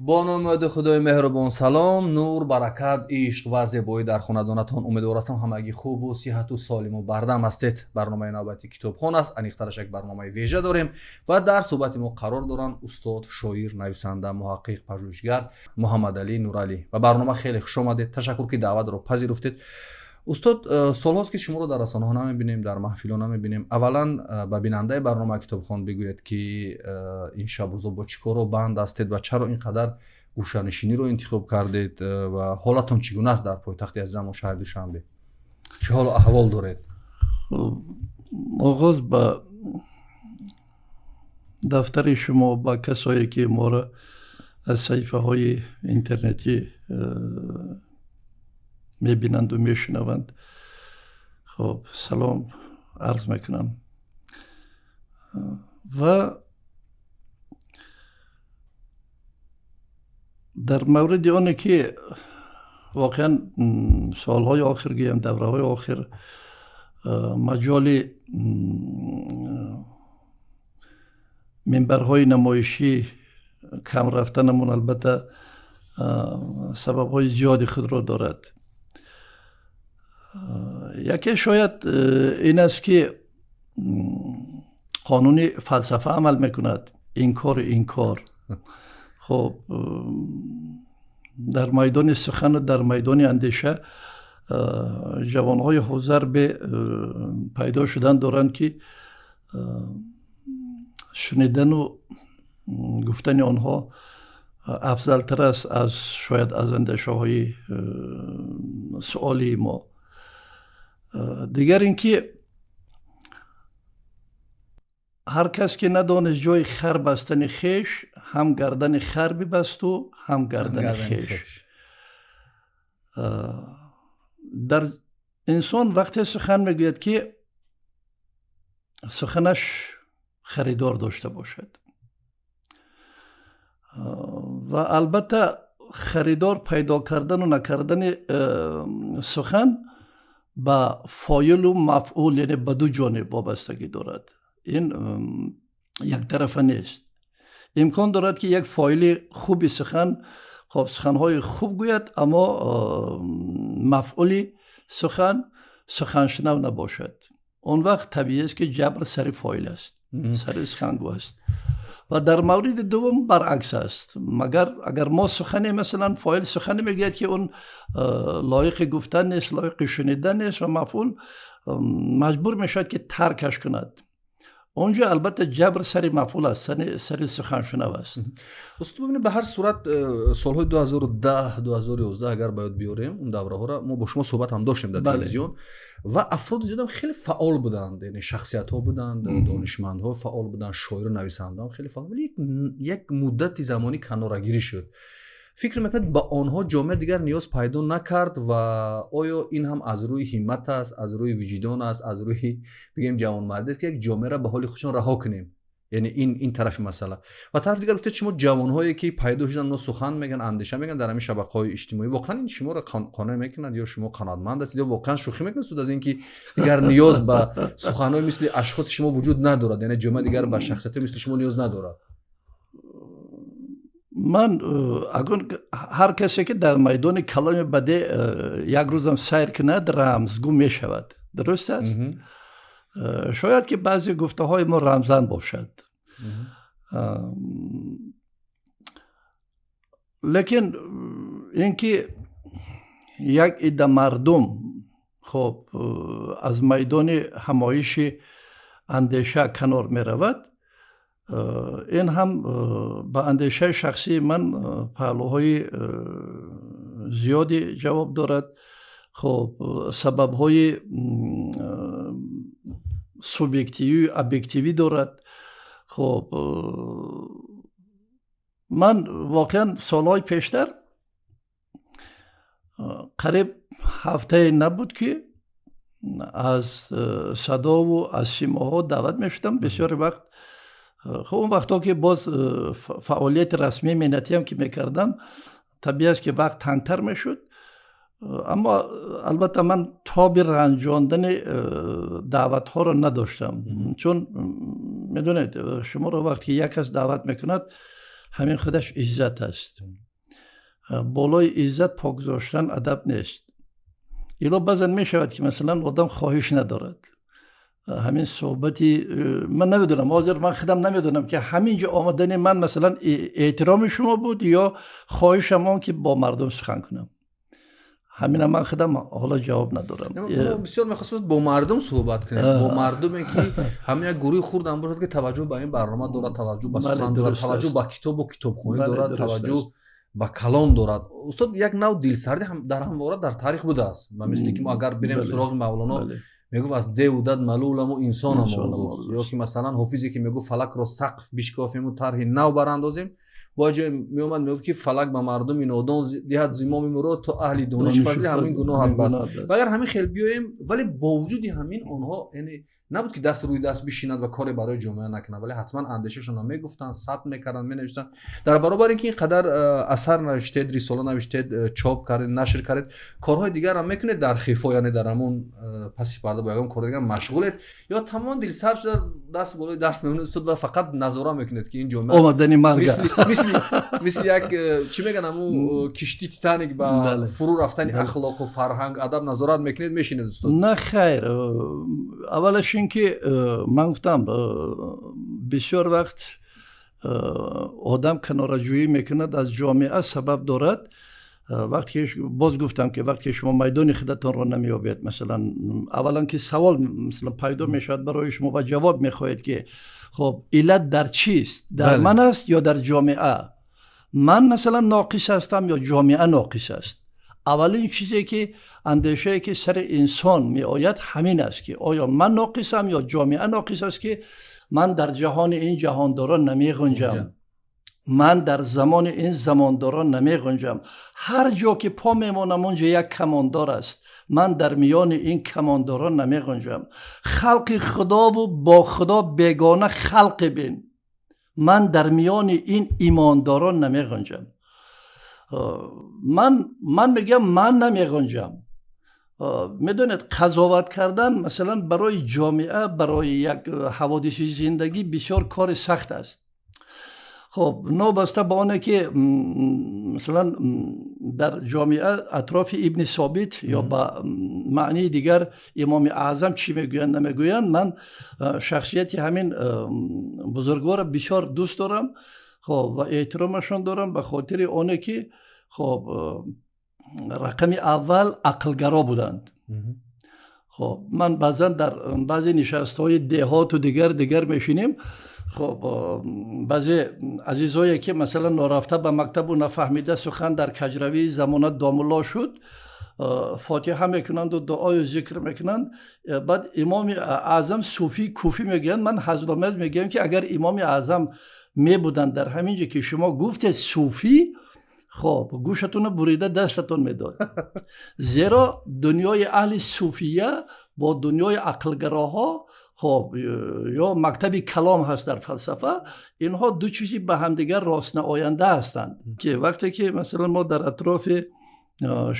Бо номи Худои меҳрубон салом, нур, баракат, ишқ ва зебоӣ дар хонадонатон. Умедворастам ҳамагӣ хубу сиҳату солиму бардам ҳастед. Барномаи навбати Китобхон аст, аниқтараш як барномаи вежа дорем ва дар суҳбати мо қарор доранд устод, шоир, нависанда, муҳаққиқ, пажӯҳишгар Муҳаммадалӣ Нуралӣ. Ба барнома хеле хуш омадед. Ташаккур, ки даъватро пазируфтед. Устод, солҳост, ки шуморо дар расонаҳо намебинем, дар маҳфилҳо намебинем. Аввалан, ба бинандаи барномаи Китобхон бигӯед, ки ин шабрӯзо бо чӣ корро банд ҳастед ва чаро ин қадар гӯшанишиниро интихоб кардед ва ҳолатон чӣ гуна аст дар пойтахти азизамон, шаҳри Душанбе? Чӣ ҳолу аҳвол доред? Оғоз ба дафтари шумо, ба касое, ки моро аз саҳифаҳои интернетӣ мебинанду мешунаванд, хоб, салом арз мекунам. Ва дар мавриди оне, ки воқеан солҳои охир, гӯям, давраҳои охир, маҷоли минбарҳои намоишӣ кам рафтанамон, албатта, сабабҳои зиёди худро дорад. Яке шояд ин аст, ки қонуни фалсафа амал мекунад: инкори инкор. Хоб, дар майдони сухану дар майдони андеша ҷавонҳои ҳозарбе пайдо шудан доранд, ки шунидану гуфтани онҳо афзалтар аст аз, шояд, аз андешаҳои суолии мо. Дигар ин ки ҳар кас, ки надонист ҷои хар бастани хеш, ҳам гардани хар бибасту ҳам гардани хеш. Дар инсон вақте сухан мегӯяд, ки суханаш харидор дошта бошад, ва албатта харидор пайдо кардану накардани сухан ба фоилу мафъул, яъне ба ду ҷониб вобастагӣ дорад. Ин яктарафа нест. Имкон дорад, ки як фоили хуби сухан, хоб, суханҳои хуб гӯяд, аммо мафъули сухан суханшунав набошад. Он вақт табиӣ аст, ки ҷабр сари фоил аст, сари сухангӯ аст. Ва дар мавриди дуввум баръакс аст. Магар агар мо сухане, масалан, фоил сухане мегӯяд, ки он лоиқи гуфтан нест, лоиқи шунидан нест, ва мафъул маҷбур мешавад, ки таркаш кунад, он ҷо албатта ҷабр сари мафъул аст, сари суханшунав аст. Устод, бибинед, ба ҳар сурат, солҳои 2010, 2011 агар ба ёд биёрем, он давраҳоро мо бо шумо суҳбат ҳам доштем дар телевизион ва афроди зиёдам хеле фаъол буданд, яъне шахсиятҳо буданд, донишмандҳо фаъол буданд, шоиру нависандаҳо хеле фаъол. Вале як муддати замонӣ канорагирӣ шуд. Фикр мекунед, ба онҳо ҷомеа дигар ниёз пайдо накард ва оё ин ҳам аз рӯи ҳиммат аст, аз рӯи виҷдон аст, аз рӯи, бигем, ҷавонмардӣ аст, ки як ҷомеаро ба ҳоли худшон раҳо кунем? Яъне ин тарафи масъала. Ва тарафи дигар, гуфтед шумо, ҷавонҳое, ки пайдо шуданд, онҳо сухан мегӯянд, андеша мегӯянд дар ҳамин шабакаҳои иҷтимоӣ. Воқеан ин шуморо қонеъ мекунад ё шумо қаноатманд ҳастед ё воқеан шӯхӣ мекунед аз ин, ки дигар ниёз ба суханҳои мисли ашхоси шумо вуҷуд надорад, яъне ҷомеа дигар ба шахсиятҳои мисли шумо ниёз надорад? Ман агон ҳар касе, ки дар майдони каломи баде як рӯзам сайр кунад, рамзгӯ мешавад, дуруст аст. Шояд ки баъзе гуфтаҳои мо рамзан бошад, лекин ин ки як идда мардум, хоб, аз майдони ҳамоиши андеша канор меравад, ин ҳам ба андешаи шахсии ман паҳлӯҳои зиёде ҷавоб дорад. Хоб, сабабҳои субъективию объективӣ дорад. Хоб, ман воқеан солҳои пештар қариб ҳафтае набуд, ки аз садову аз симоҳо даъват мешудам бисёри вақт. Хоб, он вақтҳо, ки боз фаъолияти расмии меҳнатиам ки мекардам, табиӣ аст, ки вақт тангтар мешуд. Аммо албатта ман тоби ранҷондани даъватҳоро надоштам, чун медонед, шуморо вақте ки як кас даъват мекунад, Ҳамин худаш иззат аст. Болои иззат по гузоштан адаб нест. Ило баъзан мешавад, ки масалан одам хоҳиш надорад ҳамин суҳбати. Ман намедонам, ҳозир ман худам намедонам, ки ҳамин ҷо омадани ман масалан эҳтироми шумо буд ё хоҳишам он ки бо мардум сухан кунам. Ҳамина ман худам ҳоло ҷавоб надорам. Бисёр мехостем бо мардум суҳбат кунем, бо мардуме, ки ҳамин як гурӯҳи хурд ҳам бошад, ки таваҷҷӯҳ ба ин барнома дорад, таваҷҷӯҳ ба сухан дорад, таваҷҷӯҳ ба китобу китобхонӣ дорад, таваҷҷӯҳ ба калом дорад. Устод, як нав дилсардӣ дар ҳамвора дар таърих будааст, ба мисли ки мо агар бирем суроғи Мавлоно, мегуфт: «Аз деву дад малуламу инсонам орзуст», ё ки масалан Ҳофизе, ки мегуфт: «Фалакро сақф бишкофему тарҳи нав барандозем», бо ҷое меомад, мегуфт, ки фалак ба мардуми нодон диҳад зимоми мурод, то аҳли дониш фазли ҳамин гуноҳат бас. Ва агар ҳамин хел биёем, вале бо вуҷуди ҳамин онҳо, яъне набуд, ки даст рӯи даст бишинад ва коре барои ҷомеа накунад, вале ҳатман андешашонро мегуфтанд, сабт мекарданд, менавиштанд. Дар баробари ин ки ин қадар асар навиштед, рисола навиштед, чоп кардед, нашр кардед, корҳои дигарам мекунед дар хифо, яъне дар ҳамон паси парда бо ягон кори дигар машғулед ё тамом дилсар шуда, даст болои даст мемонед, устод, ва фақат назора мекунед, ки ин ҷомеа омадани марга? Мисли як, чӣ мегӯянд, ҳамун киштии Титаник, ба фурӯ рафтани ахлоқу фарҳанг, адаб назорат мекунед, мешинед, устод? На, хайр. Аввалаш ин ки ман гуфтам, бисёр вақт одам канораҷӯӣ мекунад аз ҷомеа, сабаб дорад. Вақте боз гуфтам, ки вақте шумо майдони худатонро намеёбед, масалан, аввалан ки савол масалан пайдо мешавад барои шумо ва ҷавоб мехоҳед, ки хоб, иллат дар чист? Дар ман аст ё дар ҷомеа? Ман масалан ноқис ҳастам ё ҷомеа ноқис аст? Аввалин чизе ки андешае ки сари инсон меояд, ҳамин аст, ки оё ман ноқисам ё ҷомеа ноқис аст, ки ман дар ҷаҳони ин ҷаҳондорон намеғунҷам, ман дар замони ин замондорон намеғунҷам. Ҳар ҷо ки по мемонам, онҷо як камондор аст, ман дар миёни ин камондорон намеғунҷам. Халқи худову бо худо бегона халқе бин, ман дар миёни ин имондорон намеғунҷам. Ман мегӯям, ман намеғунҷам. Медонед, қазоват кардан масалан барои ҷомеа, барои як ҳаводиси зиндагӣ бисёр кори сахт аст. Хоб, новобаста ба оне ки масалан дар ҷомеа атрофи Ибни Собит ё ба маънии дигар Имоми Аъзам чӣ мегӯянд, намегӯянд, ман шахсияти ҳамин бузургворро бисёр дӯст дорам, хоб, ва эҳтиромашон дорам, ба хотири оне ки хоб, рақами аввал ақлгаро буданд. Хоб, ман баъзан дар баъзе нишастҳои деҳоту дигар дигар мешинем. Хоб, баъзе азизое, ки масалан норафта ба мактабу нафаҳмида сухан дар каҷравии замона домулло шуд, фотиҳа мекунанду дуою зикр мекунанд, баъд Имоми Аъзам, суфӣ, куфӣ мегӯянд. Ман ҳазломез мегӯям, ки агар Имоми Аъзам мебуданд дар ҳамин ҷо, ки шумо гуфтед суфӣ, хоб, гӯшатонро бурида дастатон медод, зеро дунёи аҳли суфия бо дунёи ақлгароҳо, хоб, ё мактаби калом ҳаст дар фалсафа, инҳо ду чизи ба ҳамдигар ростнаоянда ҳастанд. Ки вақте ки масалан мо дар атрофи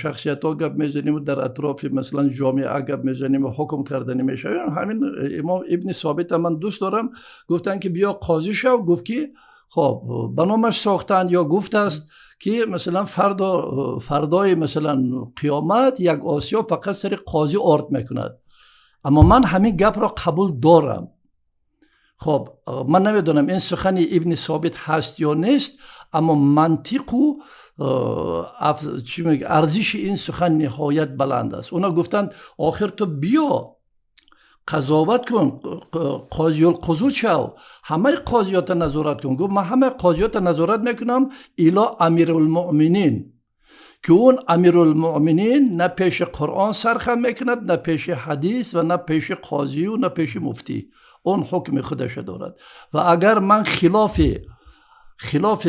шахсиятҳо гап мезанему дар атрофи масалан ҷомеа гап мезанему ҳукм карданӣ мешавем, ҳамин имом Ибни Собита ман дӯст дорам. Гуфтанд, ки биё қозӣ шав. Гуфт, ки хоб, ба номаш сохтанд ё гуфтааст, ки масалан фардо, фардои масалан қиёмат як осиё фақат сари қозӣ орд мекунад. Аммо ман ҳамин гапро қабул дорам. Хоб, ман намедонам, ин сухани Ибни Собит ҳаст ё нест, аммо мантиқу арзиши ин сухан ниҳоят баланд аст. Оно гуфтанд: «Охир ту биё қазоват кун, қозиюлқузут шав, ҳамаи қозиёта назорат кун». Гуфт: «Ман ҳамаи қозиёта назорат мекунам ило Амирулмуъминин, ки он Амирулмуъминин на пеши Қуръон сархам мекунад, на пеши ҳадис ва на пеши қозию на пеши муфтӣ. Он ҳукми худаша дорад ва агар ман хилофи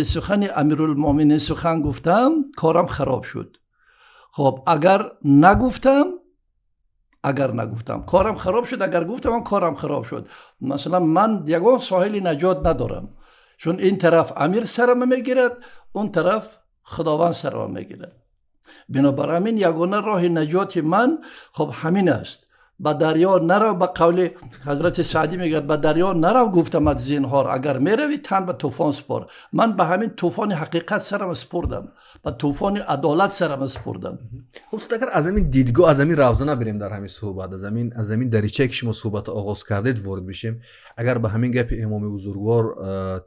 сухани Амирулмуъминин сухан гуфтам, корам хароб шуд. Хоб, агар нагуфтам, корам хароб шуд, агар гуфтам, корам хароб шуд. Масалан, ман ягон соҳили наҷот надорам, чун ин тараф амир сарама мегирад, он тараф Худованд сарама мегирад. Бинобар ҳамин ягона роҳи наҷоти ман, хоб, ҳамин аст». Ба дарё нарав, ба қавли ҳазрати Саъдӣ мегӯяд: ба дарё нарав, гуфтамат зинҳор, агар меравӣ, тан ба тӯфон супор. Ман ба ҳамин тӯфони ҳақиқат сарама супурдам, ба тӯфони адолат сарама супурдам. Хуб, агар аз ҳамин дидгоҳ, аз ҳамин равзана бирем дар ҳамин суҳбат, аз ҳамин даричае, ки шумо суҳбатро оғоз кардед, ворид бишем, агар ба ҳамин гапи имоми бузургвор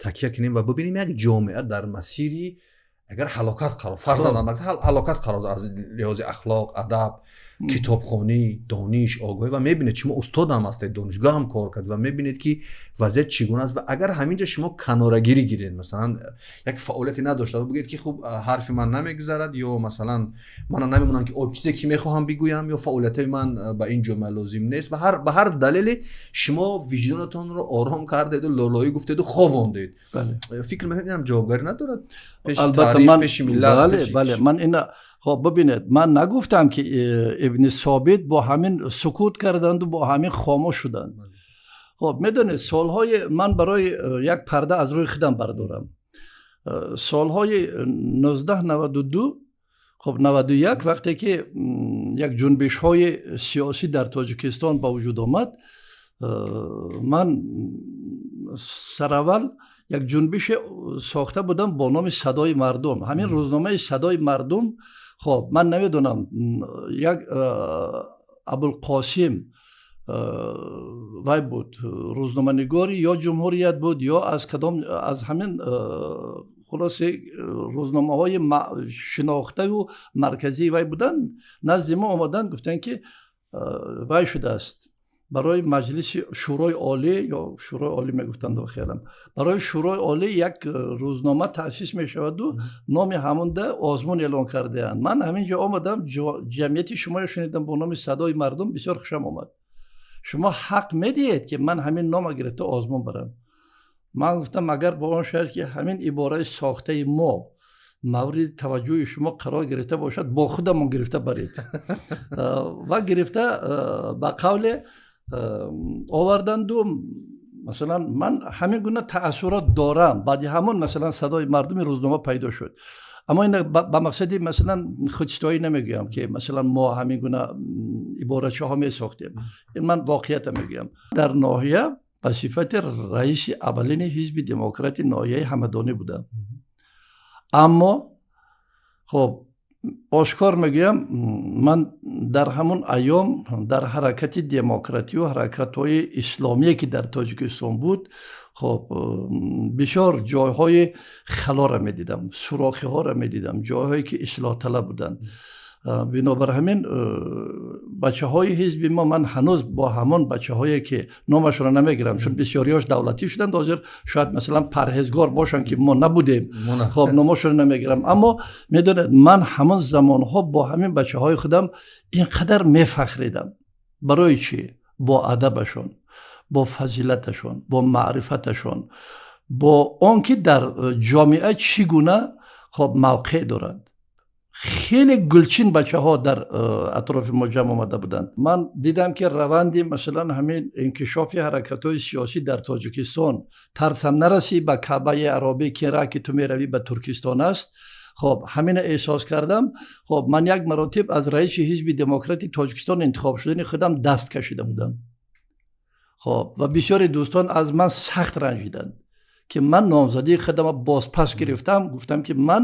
такя кунем ва бибинем, як ҷомеа дар масири агар ҳалокат қарор, фарзан, ҳалокат қарор аз лиҳози ахлоқ, адаб, китобхонӣ, дониш, огоҳӣ, ва мебинед, шумо устодам ҳастед, донишгоҳ ҳам кор кард, ва мебинед, ки вазъият чӣ гуна аст, ва агар ҳамин ҷо шумо канорагирӣ гиред, масалан, як фаъолияте надошта бигӯед, ки хуб, ҳарфи ман намегузарад, ё масалан, мана намемонам, ки чизе ки мехоҳам бигӯям, ё фаъолиятҳои ман ба ин ҷомеа лозим нест, ва ба ҳар далеле шумо виҷдонатонро ором кардеду лолоӣ гуфтеду хобондед, фикр мекунед, инам ҷавобгарӣ надорад? Албатта, ман пеши миллат? Бале, ман ина, хоб, бибинед, ман нагуфтам, ки Ибни Собит бо ҳамин сукут карданду бо ҳамин хомӯш шуданд. Хоб, медонед, солҳои ман барои як парда аз рӯи худам бардорам, солҳои 1992, хоб, 91, вақте ки як ҷунбишҳои сиёсӣ дар Тоҷикистон ба вуҷуд омад, ман сараввал як ҷунбише сохта будам бо номи «Садои мардум». Ҳамин рӯзномаи «Садои мардум», хоб, ман намедонам, як Абулқосим вай буд, рӯзноманигори ё «Ҷумҳурият» буд, ё аз кадом аз ҳамин, хулосе, рӯзномаҳои шинохтаю марказии вай буданд, назди мо омаданд, гуфтанд, ки вай шудааст, барои Маҷлиси Шӯрои Олӣ ё Шӯрои Олӣ мегуфтанд, хелам, барои Шӯрои Олӣ як рӯзнома таъсис мешаваду номи ҳамонда озмун эълон кардаанд. Ман ҳамин ҷо омадам, ҷамъияти шуморо шунидам бо номи «Садои мардум», бисёр хушам омад. Шумо ҳақ медиҳед, ки ман ҳамин нома гирифта озмун барам? Ман гуфтам, агар бо он шарт, ки ҳамин ибораи сохтаи мо мавриди таваҷҷӯҳи шумо қарор гирифта бошад, бо худамон гирифта баред. Ва гирифта, ба қавле, оварданду. Масалан, ман ҳамин гуна таассурот дорам. Баъди ҳамон, масалан, «Садои мардуми» рӯзнома пайдо шуд. Аммо ин ба мақсади, масалан, худситоӣ намегӯям, ки масалан мо ҳамин гуна иборачаҳо месохтем. Ин ман воқеията мегӯям. Дар ноҳия ба сифати раиси аввалини ҳизби демократи ноҳияи Ҳамадонӣ будам. Аммо, хоб, ошкор мегӯям, ман дар ҳамон айём дар ҳаракати демократию ҳаракатҳои исломие, ки дар Тоҷикистон буд, хоб, бисёр ҷойҳои халоро медидам, сурохиҳоро медидам, ҷойҳое, ки ислоҳталаб буданд. Бинобар ҳамин бачаҳои ҳизби мо, ман ҳанӯз бо ҳамон бачаҳое, ки номашро намегирам, чун бисёриёш давлатӣ шуданд ҳозир, шояд, масалан, парҳезгор бошанд, ки мо набудем, хоб, номошро намегирам. Аммо медонед, ман ҳамон замонҳо бо ҳамин бачаҳои худам ин қадар мефахридам. Барои чӣ? Бо адабашон, бо фазилаташон, бо маърифаташон, бо он ки дар ҷомеа чӣ гуна, хоб, мавқеъ доранд. Хеле гулчин бачаҳо дар атрофи мо ҷамъ омада буданд. Ман дидам, ки раванди, масалан, ҳамин инкишофи ҳаракатҳои сиёсӣ дар Тоҷикистон, тарсам нарасӣ ба Каъбаи аробӣ, ки ра ки ту меравӣ ба Туркистон аст. Хоб, ҳамина эҳсос кардам. Хоб, ман як маротиб аз раиси ҳизби демократи Тоҷикистон интихоб шудани худам даст кашида будам. Хоб, ва бисёри дӯстон аз ман сахт ранҷиданд, ки ман номзадии худама бозпас гирифтам. Гуфтам, ки ман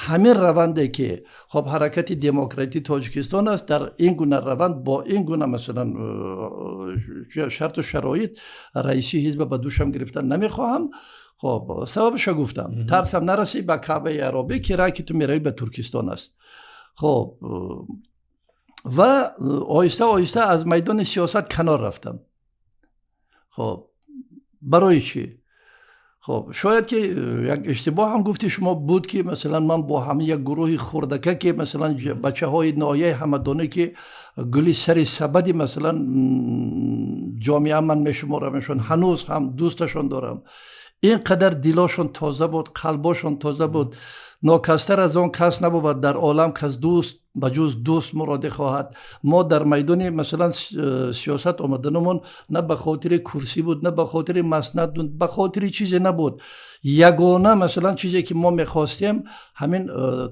ҳамин раванде, ки, хоб, ҳаракати демократии Тоҷикистон аст, дар ин гуна раванд, бо ин гуна, масалан, шарту шароит раисии ҳизба ба дӯшам гирифтан намехоҳам. Хоб, сабабашо гуфтам: тарсам нарасӣ ба Каъбаи аробӣ, ки ра ки ту меравӣ ба Туркистон аст. Хоб, ва оҳиста оҳиста аз майдони сиёсат канор рафтам. Хоб, барои чӣ? Хоб, шояд ки як иштибоҳ ҳам гуфти шумо буд, ки масалан ман бо ҳамин як гурӯҳи хурдака, ки масалан бачаҳои ноҳияи Ҳамадонӣ, ки гули сари сабади, масалан, ҷомеа ман мешуморамшон, ҳанӯз ҳам дӯсташон дорам, ин қадар дилошон тоза буд, қалбошон тоза буд. Нокастар аз он кас набувад дар олам, кас дӯст ба ҷуз дӯст муроде хоҳад. Мо дар майдони, масалан, сиёсат омаданамон на ба хотири курсӣ буд, на ба хотири маснад буд, ба хотири чизе набуд. Ягона, масалан, чизе, ки мо мехостем, ҳамин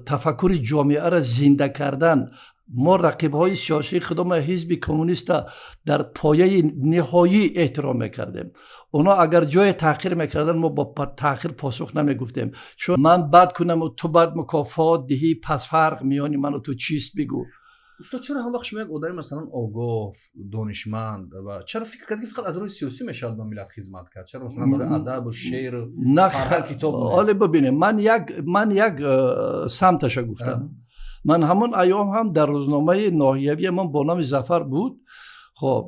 тафаккури ҷомеаро зинда кардан. Мо рақибҳои сиёсии худама, ҳизби коммуниста, дар пояи ниҳоӣ эҳтиром мекардем. Онҳо агар ҷое таъхир мекарданд, мо бо таъхир посух намегуфтем, чун ман бад кунаму ту бад мукофот диҳӣ, пас фарқ миёни ману ту чист, бигӯ. Устод, чаро ҳам вақт шумо як одами, масалан, огоҳ, донишманд ва чаро фикр кард, ки фақат аз рӯи сиёсӣ мешавад ба миллат хизмат кард? Чаро, масалан, барои адабу шеъру фарҳанг, китоб? Ҳоле бибинем, ман як самташа гуфтам. Ман ҳамон айём ҳам дар рӯзномаи ноҳиявие ман бо номи Зафар буд. Хоб,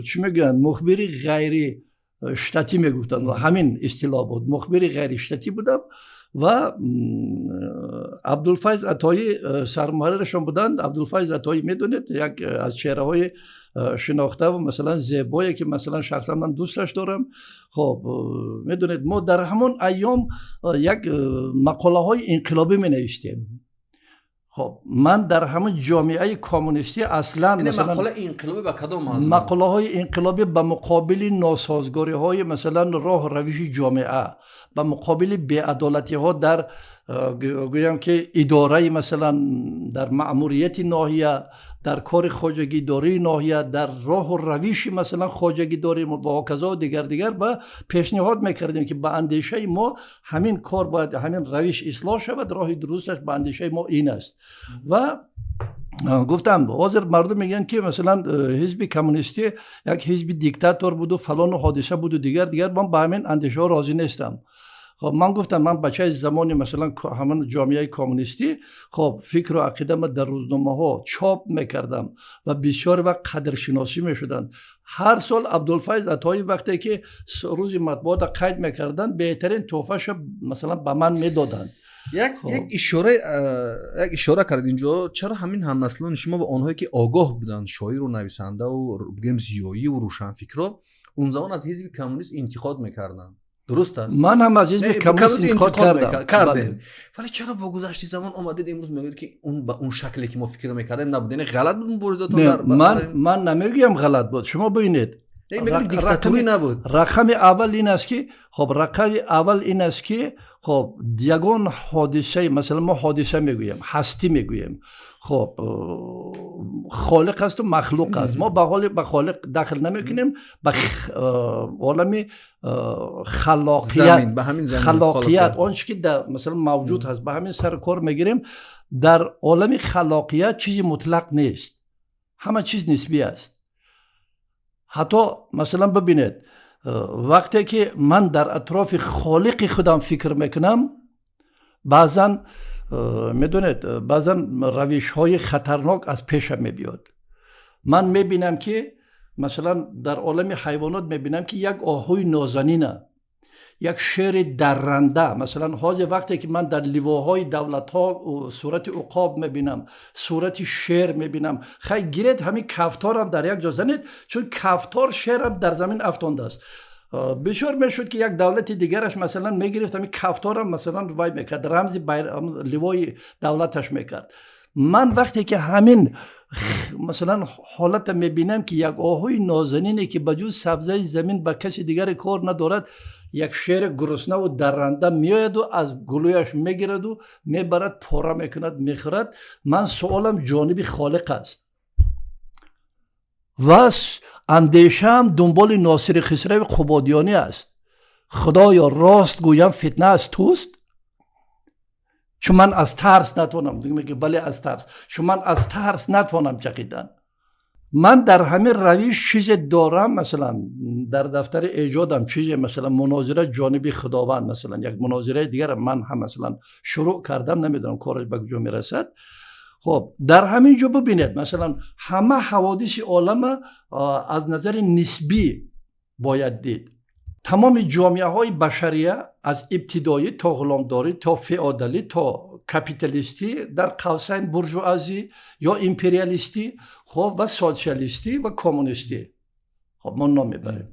чӣ мегӯянд, мухбири ғайри штатӣ мегуфтанд, ҳамин истилоҳ буд, мухбири ғайриштатӣ будам ва Абдулфайз Атоӣ сармуҳаррирашон буданд. Абдулфайз Атоӣ, медонед, як аз чеҳраҳои шинохта ва, масалан, зебое, ки, масалан, шахсан ман дӯсташ дорам. Хоб, медонед, мо дар ҳамон айём як мақолаҳои инқилобӣ менавиштем. Хоб, ман дар ҳамон ҷомеаи коммунистӣ аслан мақолаҳои инқилобӣ ба муқобили носозгориҳои, масалан, роҳ равиши ҷомеа, ба муқобили беадолатиҳо дар, гӯям ки, идораи, масалан, дар маъмурияти ноҳия, дар кори хоҷагидории ноҳия, дар роҳу равиши, масалан, хоҷагидорӣ ва ҳоказо, дигар дигар, ва пешниҳод мекардем, ки ба андешаи мо ҳамин кор бояд, ҳамин равиш ислоҳ шавад, роҳи дурусташ ба андешаи мо ин аст. Ва гуфтам, ҳозир мардум мегӯянд, ки, масалан, ҳизби коммунистӣ як ҳизби диктатор буду фалону ҳодиса буду дигар дигар. Ман ба ҳамин андешаҳо розӣ нестам. Хоб, ман гуфтам, ман бачаи замони, масалан, ҳамон ҷомеаи коммунистӣ. Хоб, фикру ақидама дар рӯзномаҳо чоп мекардам ва бисёр вақт қадршиносӣ мешуданд. Ҳар сол Абдулфайз Атоӣ вақте ки рӯзи матбуота қайд мекарданд, беҳтарин тӯҳфаша, масалан, ба ман медоданд. Як ишора кард инҷо: чаро ҳамин ҳамнаслони шумо ва онҳое, ки огоҳ буданд, шоиру нависандаву, бигӯем, зиёиву рӯшанфикро, он замон аз ҳизби коммунист интиқод мекарданд? Дуруст аст. Ман ҳам аз ҳизби коммунист интиқод кардам. Кардем, вале чаро бо гузашти замон омадед, имрӯз мегӯед, ки он ба он шакле, ки мо фикр мекардем, набуд? Яъне ғалат буд муборизатон? Ман намегӯям, ғалат буд. Шумо бибинед. Диктатурӣ набуд. Рақами аввал ин аст, ки, хоб, рақами аввал ин аст, ки, хоб, ягон ҳодисаи, масалан, мо ҳодиса мегӯем, ҳастӣ мегӯем. Хоб, холиқ асту махлуқ аст. Мо ба ҳоли ба холиқ дахл намекунем, ба олами халоқият, он чи ки, масалан, мавҷуд ҳаст, ба ҳамин сари кор мегирем. Дар олами халоқият чизи мутлақ нест, ҳама чиз нисбӣ аст. Ҳатто, масалан, бибинед, вақте ки ман дар атрофи холиқи худам фикр мекунам, баъзан, медонед, баъзан равишҳои хатарнок аз пешам мебиёд. Ман мебинам, ки, масалан, дар олами ҳайвонот мебинам, ки як оҳуи нозанина, як шери дарранда, масалан, ҳозир вақте ки ман дар ливоҳои давлатҳо сурати уқоб мебинам, сурати шер мебинам, хай, гиред, ҳамин кафторам дар як ҷо занед, чун кафтор шерам дар замин афтондааст. Бисёр мешуд, ки як давлати дигараш, масалан, мегирифт, ҳамин кафторам, масалан, вай мекард, рамзи ливои давлаташ мекард. Ман вақте ки ҳамин, масалан, ҳолата мебинам, ки як оҳуи нозанине, ки ба ҷуз сабзаи замин ба каси дигаре кор надорад, як шери гуруснаву дарранда меояду аз гулӯяш мегираду мебарад, пора мекунад, мехӯрад, ман суолам ҷониби холиқ аст ва андешаам дунболи Носири Хисрави Қубодиёнӣ аст: Худоё, рост гӯям, фитна аз туст, чун ман аз тарс натавонам. Бале, аз тарс, чун ман аз тарс натавонам чақидан. Ман дар ҳамин равиш чизе дорам, масалан, дар дафтари эҷодам чизе, масалан, мунозира ҷониби Худованд, масалан, як мунозираи дигар ман ҳам, масалан, шурӯъ кардам, намедонам, кораш ба куҷо мерасад. Хоб, дар ҳамин ҷо бибинед, масалан, ҳама ҳаводиси олама аз назари нисбӣ бояд дид. Тамоми ҷомеаҳои башария, аз ибтидоӣ то ғуломдорӣ, то феодалӣ, то капиталистӣ, дар қавсайн буржуазӣ ё империалистӣ, хоб, ва социалистӣ ва коммунистӣ, хоб, мо ном мебарем.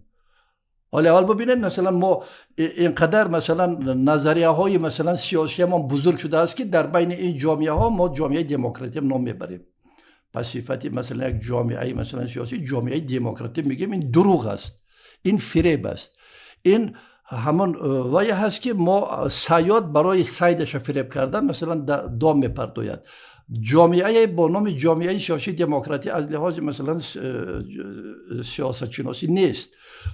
Ҳоли аввал бибинед, масалан, мо инқадар, масалан, назарияҳои, масалан, сиёсиямон бузург шудааст, ки дар байни ин ҷомеаҳо мо ҷомеаи демократӣ ном мебарем. Ба сифати, масалан, як ҷомеаи, масалан, сиёсӣ, ҷомеаи демократӣ мегӯем. Ин дурӯғ аст, ин фиреб аст, ин ҳамон вае ҳаст, ки мо сайёд барои сайдаша фиреб кардан, масалан, дом мепартояд. Ҷомеае бо номи ҷомеаи сиёсии демократӣ аз лиҳози масалан сиёсатшиносӣ нест.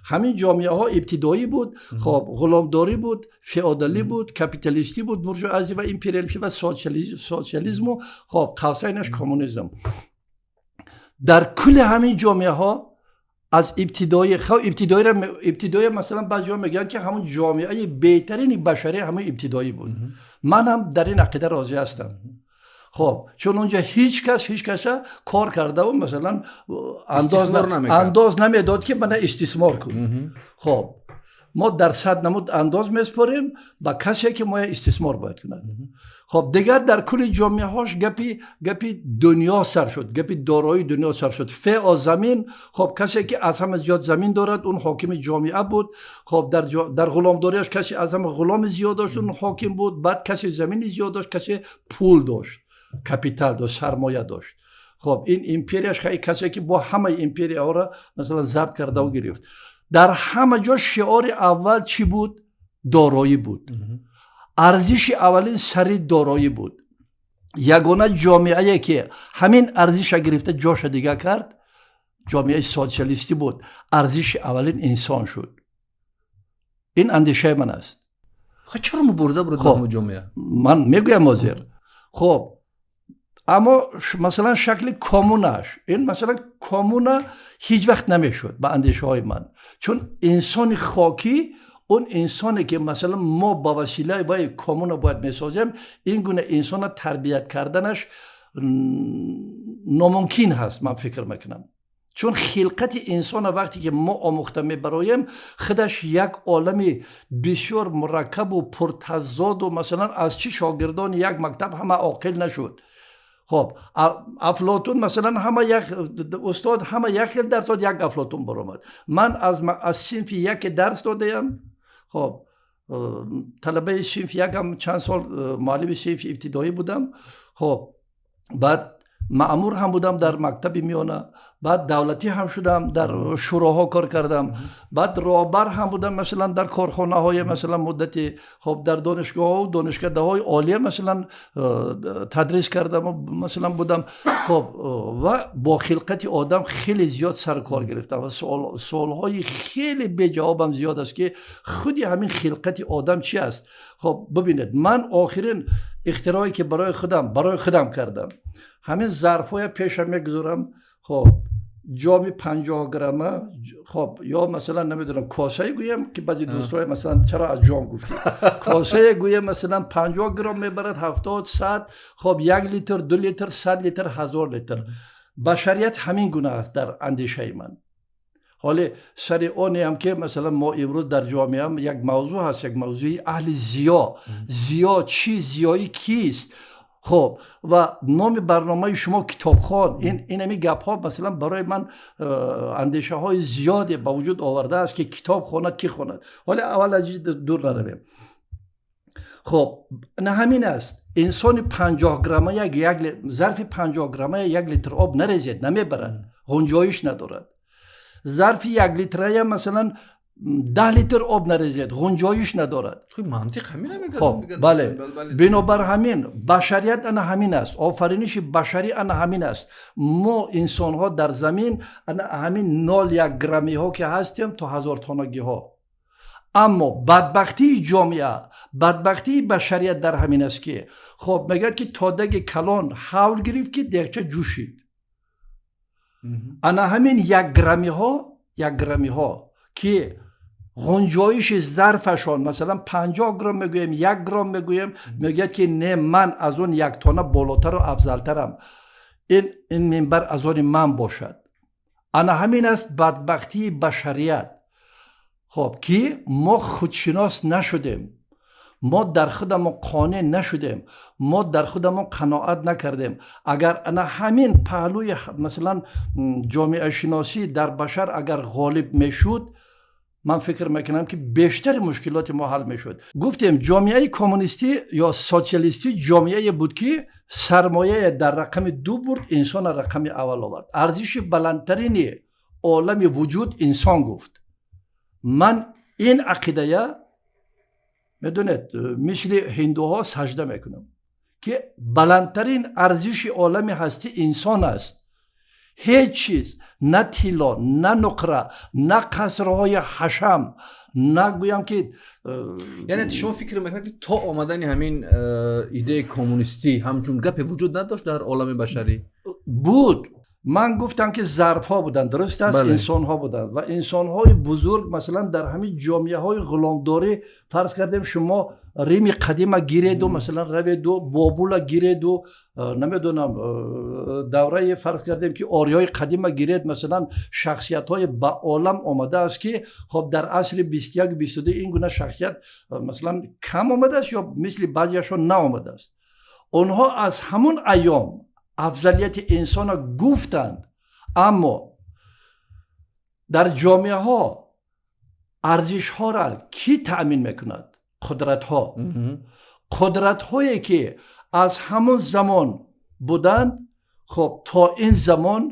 Ҳамин ҷомеаҳо ибтидоӣ буд, хоб, ғуломдорӣ буд, феодалӣ буд, капиталистӣ буд, буржуазӣ ва империалистӣ ва социализму, хоб, қавсайнаш коммунизм. Дар кулли ҳамин ҷомеаҳо аз ибтидоӣ, хоб, ибтидоӣ масалан баъзеҳо мегӯянд, ки ҳамон ҷомеаи беҳтарини башарӣ ҳамон ибтидоӣ буд. Ман ҳам дар ин ақида розӣ ҳастам. Хоб, чун онҷо ҳеҷ кас ҳеҷ каса кор кардаву масалан андоз намедод, ки мана истисмор кун. Хоб, мо дар 100 намуд андоз месупорем ба касе, ки моя истисмор бояд кунад. Хоб, дигар дар кулли ҷомеаҳош гапи дунё сар шуд, гапи дорои дунё сар шуд, фео замин. Хоб, касе ки аз ҳама зиёд замин дорад, он ҳокими ҷомеа буд. Хоб, дар ғуломдориаш касе аз ҳама ғуломи зиёд дошт, он ҳоким буд. Баъд касе замини зиёд дошт, касе пул дошт, капитал дошт, сармоя дошт. Хоб, ин империяш хай касе ки бо ҳамаи империяҳоро масалан забт кардаву гирифт. Дар ҳама ҷо шиори аввал чӣ буд? Дороӣ буд. Арзиши аввалин сари дороӣ буд. Ягона ҷомеае ки ҳамин арзиша гирифта ҷоша дига кард, ҷомеаи социалистӣ буд. Арзиши аввалин инсон шуд. Ин андешаи ман аст. Чаро мубориза бурд ҷомеа? Ман мегӯям ҳозир. Хоб, аммо масалан шакли коммунаш, ин масалан коммуна ҳеҷ вақт намешуд ба андешаҳои ман, чун инсони хокӣ, он инсоне ки масалан мо ба василаи вай коммуна бояд месозем, ин гуна инсона тарбият карданаш номумкин ҳаст, ман фикр мекунам. Чун хилқати инсона вақте ки мо омӯхта мебароем, худаш як олами бисёр мураккабу пуртазоду, масалан, аз чӣ шогирдони як мактаб ҳама оқил нашуд. Хоб, Афлотун масалан, ҳама як устод, ҳама як хел дарс дод, як Афлотун баромад. Ман аз синфи яке дарс додаям. Хоб, талабаи синфи якам чанд сол муаллими синфи ибтидоӣ будам. Хоб, баъд маъмур ҳам будам дар мактаби миёна, баъд давлатӣ ҳам шудам, дар шӯроҳо кор кардам, баъд роҳбар ҳам будам, масалан, дар корхонаҳои, масалан, муддати, хоб, дар донишгоҳҳо, донишкадаҳои олия, масалан, тадрис кардам, масалан, будам. Хоб, ва бо хилқати одам хеле зиёд сар кор гирифтам ва суолҳои хеле беҷавобам зиёд аст, ки худи ҳамин хилқати одам чи аст. Хоб, бибинед, ман охирин ихтироъе ки барои худам кардам, ҳамин зарфҳоя пешам мегузорам. Хоб, ҷоми 50 грамма, хоб, ё масалан, намедонам, косае гӯям, ки баъзе дӯстҳое, масалан, чаро аз ҷом гуфтӣ, косае гӯям, масалан, 50 грамм мебарад, 70, 100, хоб, 1 литр, 2 литр, 100 литр, 1000 литр. Башарият ҳамин гуна аст дар андешаи ман. Ҳоле сари онеам ки масалан мо имрӯз дар ҷомеа як мавзӯъ ҳаст, як мавзӯи аҳли зиё. Зиё чӣ? Зиёӣ кист? Хоб, ва номи барномаи шумо «Китобхон». Ин ҳами гапҳо, масалан, барои ман андешаҳои зиёде ба вуҷуд овардааст, ки китоб хонад, кӣ хонад? Ҳоле аввал аз дур наравем. Хоб, на ҳамин аст. Инсони 50 грамма як зарфи 50 грамма 1 литр об нарезед, намебарад, ғунҷоиш надорад. Зарфи 1 литрая, масалан, 10 литр об нарезед, ғунҷоиш надорад. Мантиқ ҳамин. Хоб, бале, бинобар ҳамин башарият ана ҳамин аст, офариниши башарӣ ана ҳамин аст. Мо инсонҳо дар замин ана ҳамин 0,1 граммиҳо ки ҳастем то ҳазортонагиҳо. Аммо бадбахтии ҷомеа, бадбахтии башарият дар ҳамин аст, ки, хоб, мегӯяд, ки то деги калон ҳавл гирифт, ки дегча ҷӯшид. Ана ҳамин 1 граммиҳо, 1 граммиҳо ки ғунҷоиши зарфашон, масалан, 50 грамм мегӯем, 1 грамм мегӯем, мегӯяд, ки не, ман аз он як тона болотару афзалтарам, ин минбар аз они ман бошад. Ана ҳамин аст бадбахтии башарият. Хоб, ки мо худшинос нашудем, мо дар худамон қонеъ нашудем, мо дар худамон қаноат накардем. Агар ана ҳамин паҳлӯи, масалан, ҷомеашиносӣ дар башар агар ғолиб мешуд, ман фикр мекунам, ки бештари мушкилоти мо ҳал мешуд. Гуфтем, ҷомеаи коммунистӣ ё социалистӣ ҷомеае буд, ки сармояе дар рақами ду бурд, инсона рақами аввал овард. Арзиши баландтарини олами вуҷуд инсон гуфт. Ман ин ақидая, медонед, мисли ҳиндуҳо сажда мекунам. Ки баландтарин арзиши олами ҳастӣ инсон аст. Ҳеҷ чиз, на тилло, на нуқра, на қасрҳои ҳашам, на гӯям ки Яъне шумо фикр мекунед, ки то омадани ҳамин идеяи коммунистӣ ҳамчун гапе вуҷуд надошт дар олами башарӣ? Буд. Ман гуфтам, ки зарфҳо буданд, дуруст аст, инсонҳо буданд ва инсонҳои бузург, масалан, дар ҳамин ҷомеаҳои ғуломдорӣ, фарз кардем, шумо Рими қадима гиреду, масалан, раведу Бобула гиреду, намедонам, давраи, фарз кардем, ки ориёи қадима гиред, масалан, шахсиятҳои ба олам омадааст, ки хоб, дар асри 21, 22 ин гуна шахсият, масалан, кам омадааст ё мисли баъзеашон наомадааст. Онҳо аз ҳамун айём афзалияти инсона гуфтанд, аммо дар ҷомеаҳо арзишҳоро кӣ таъмин мекунад? Қудратҳо. Қудратҳое, ки аз ҳамон замон буданд, хоб, то ин замон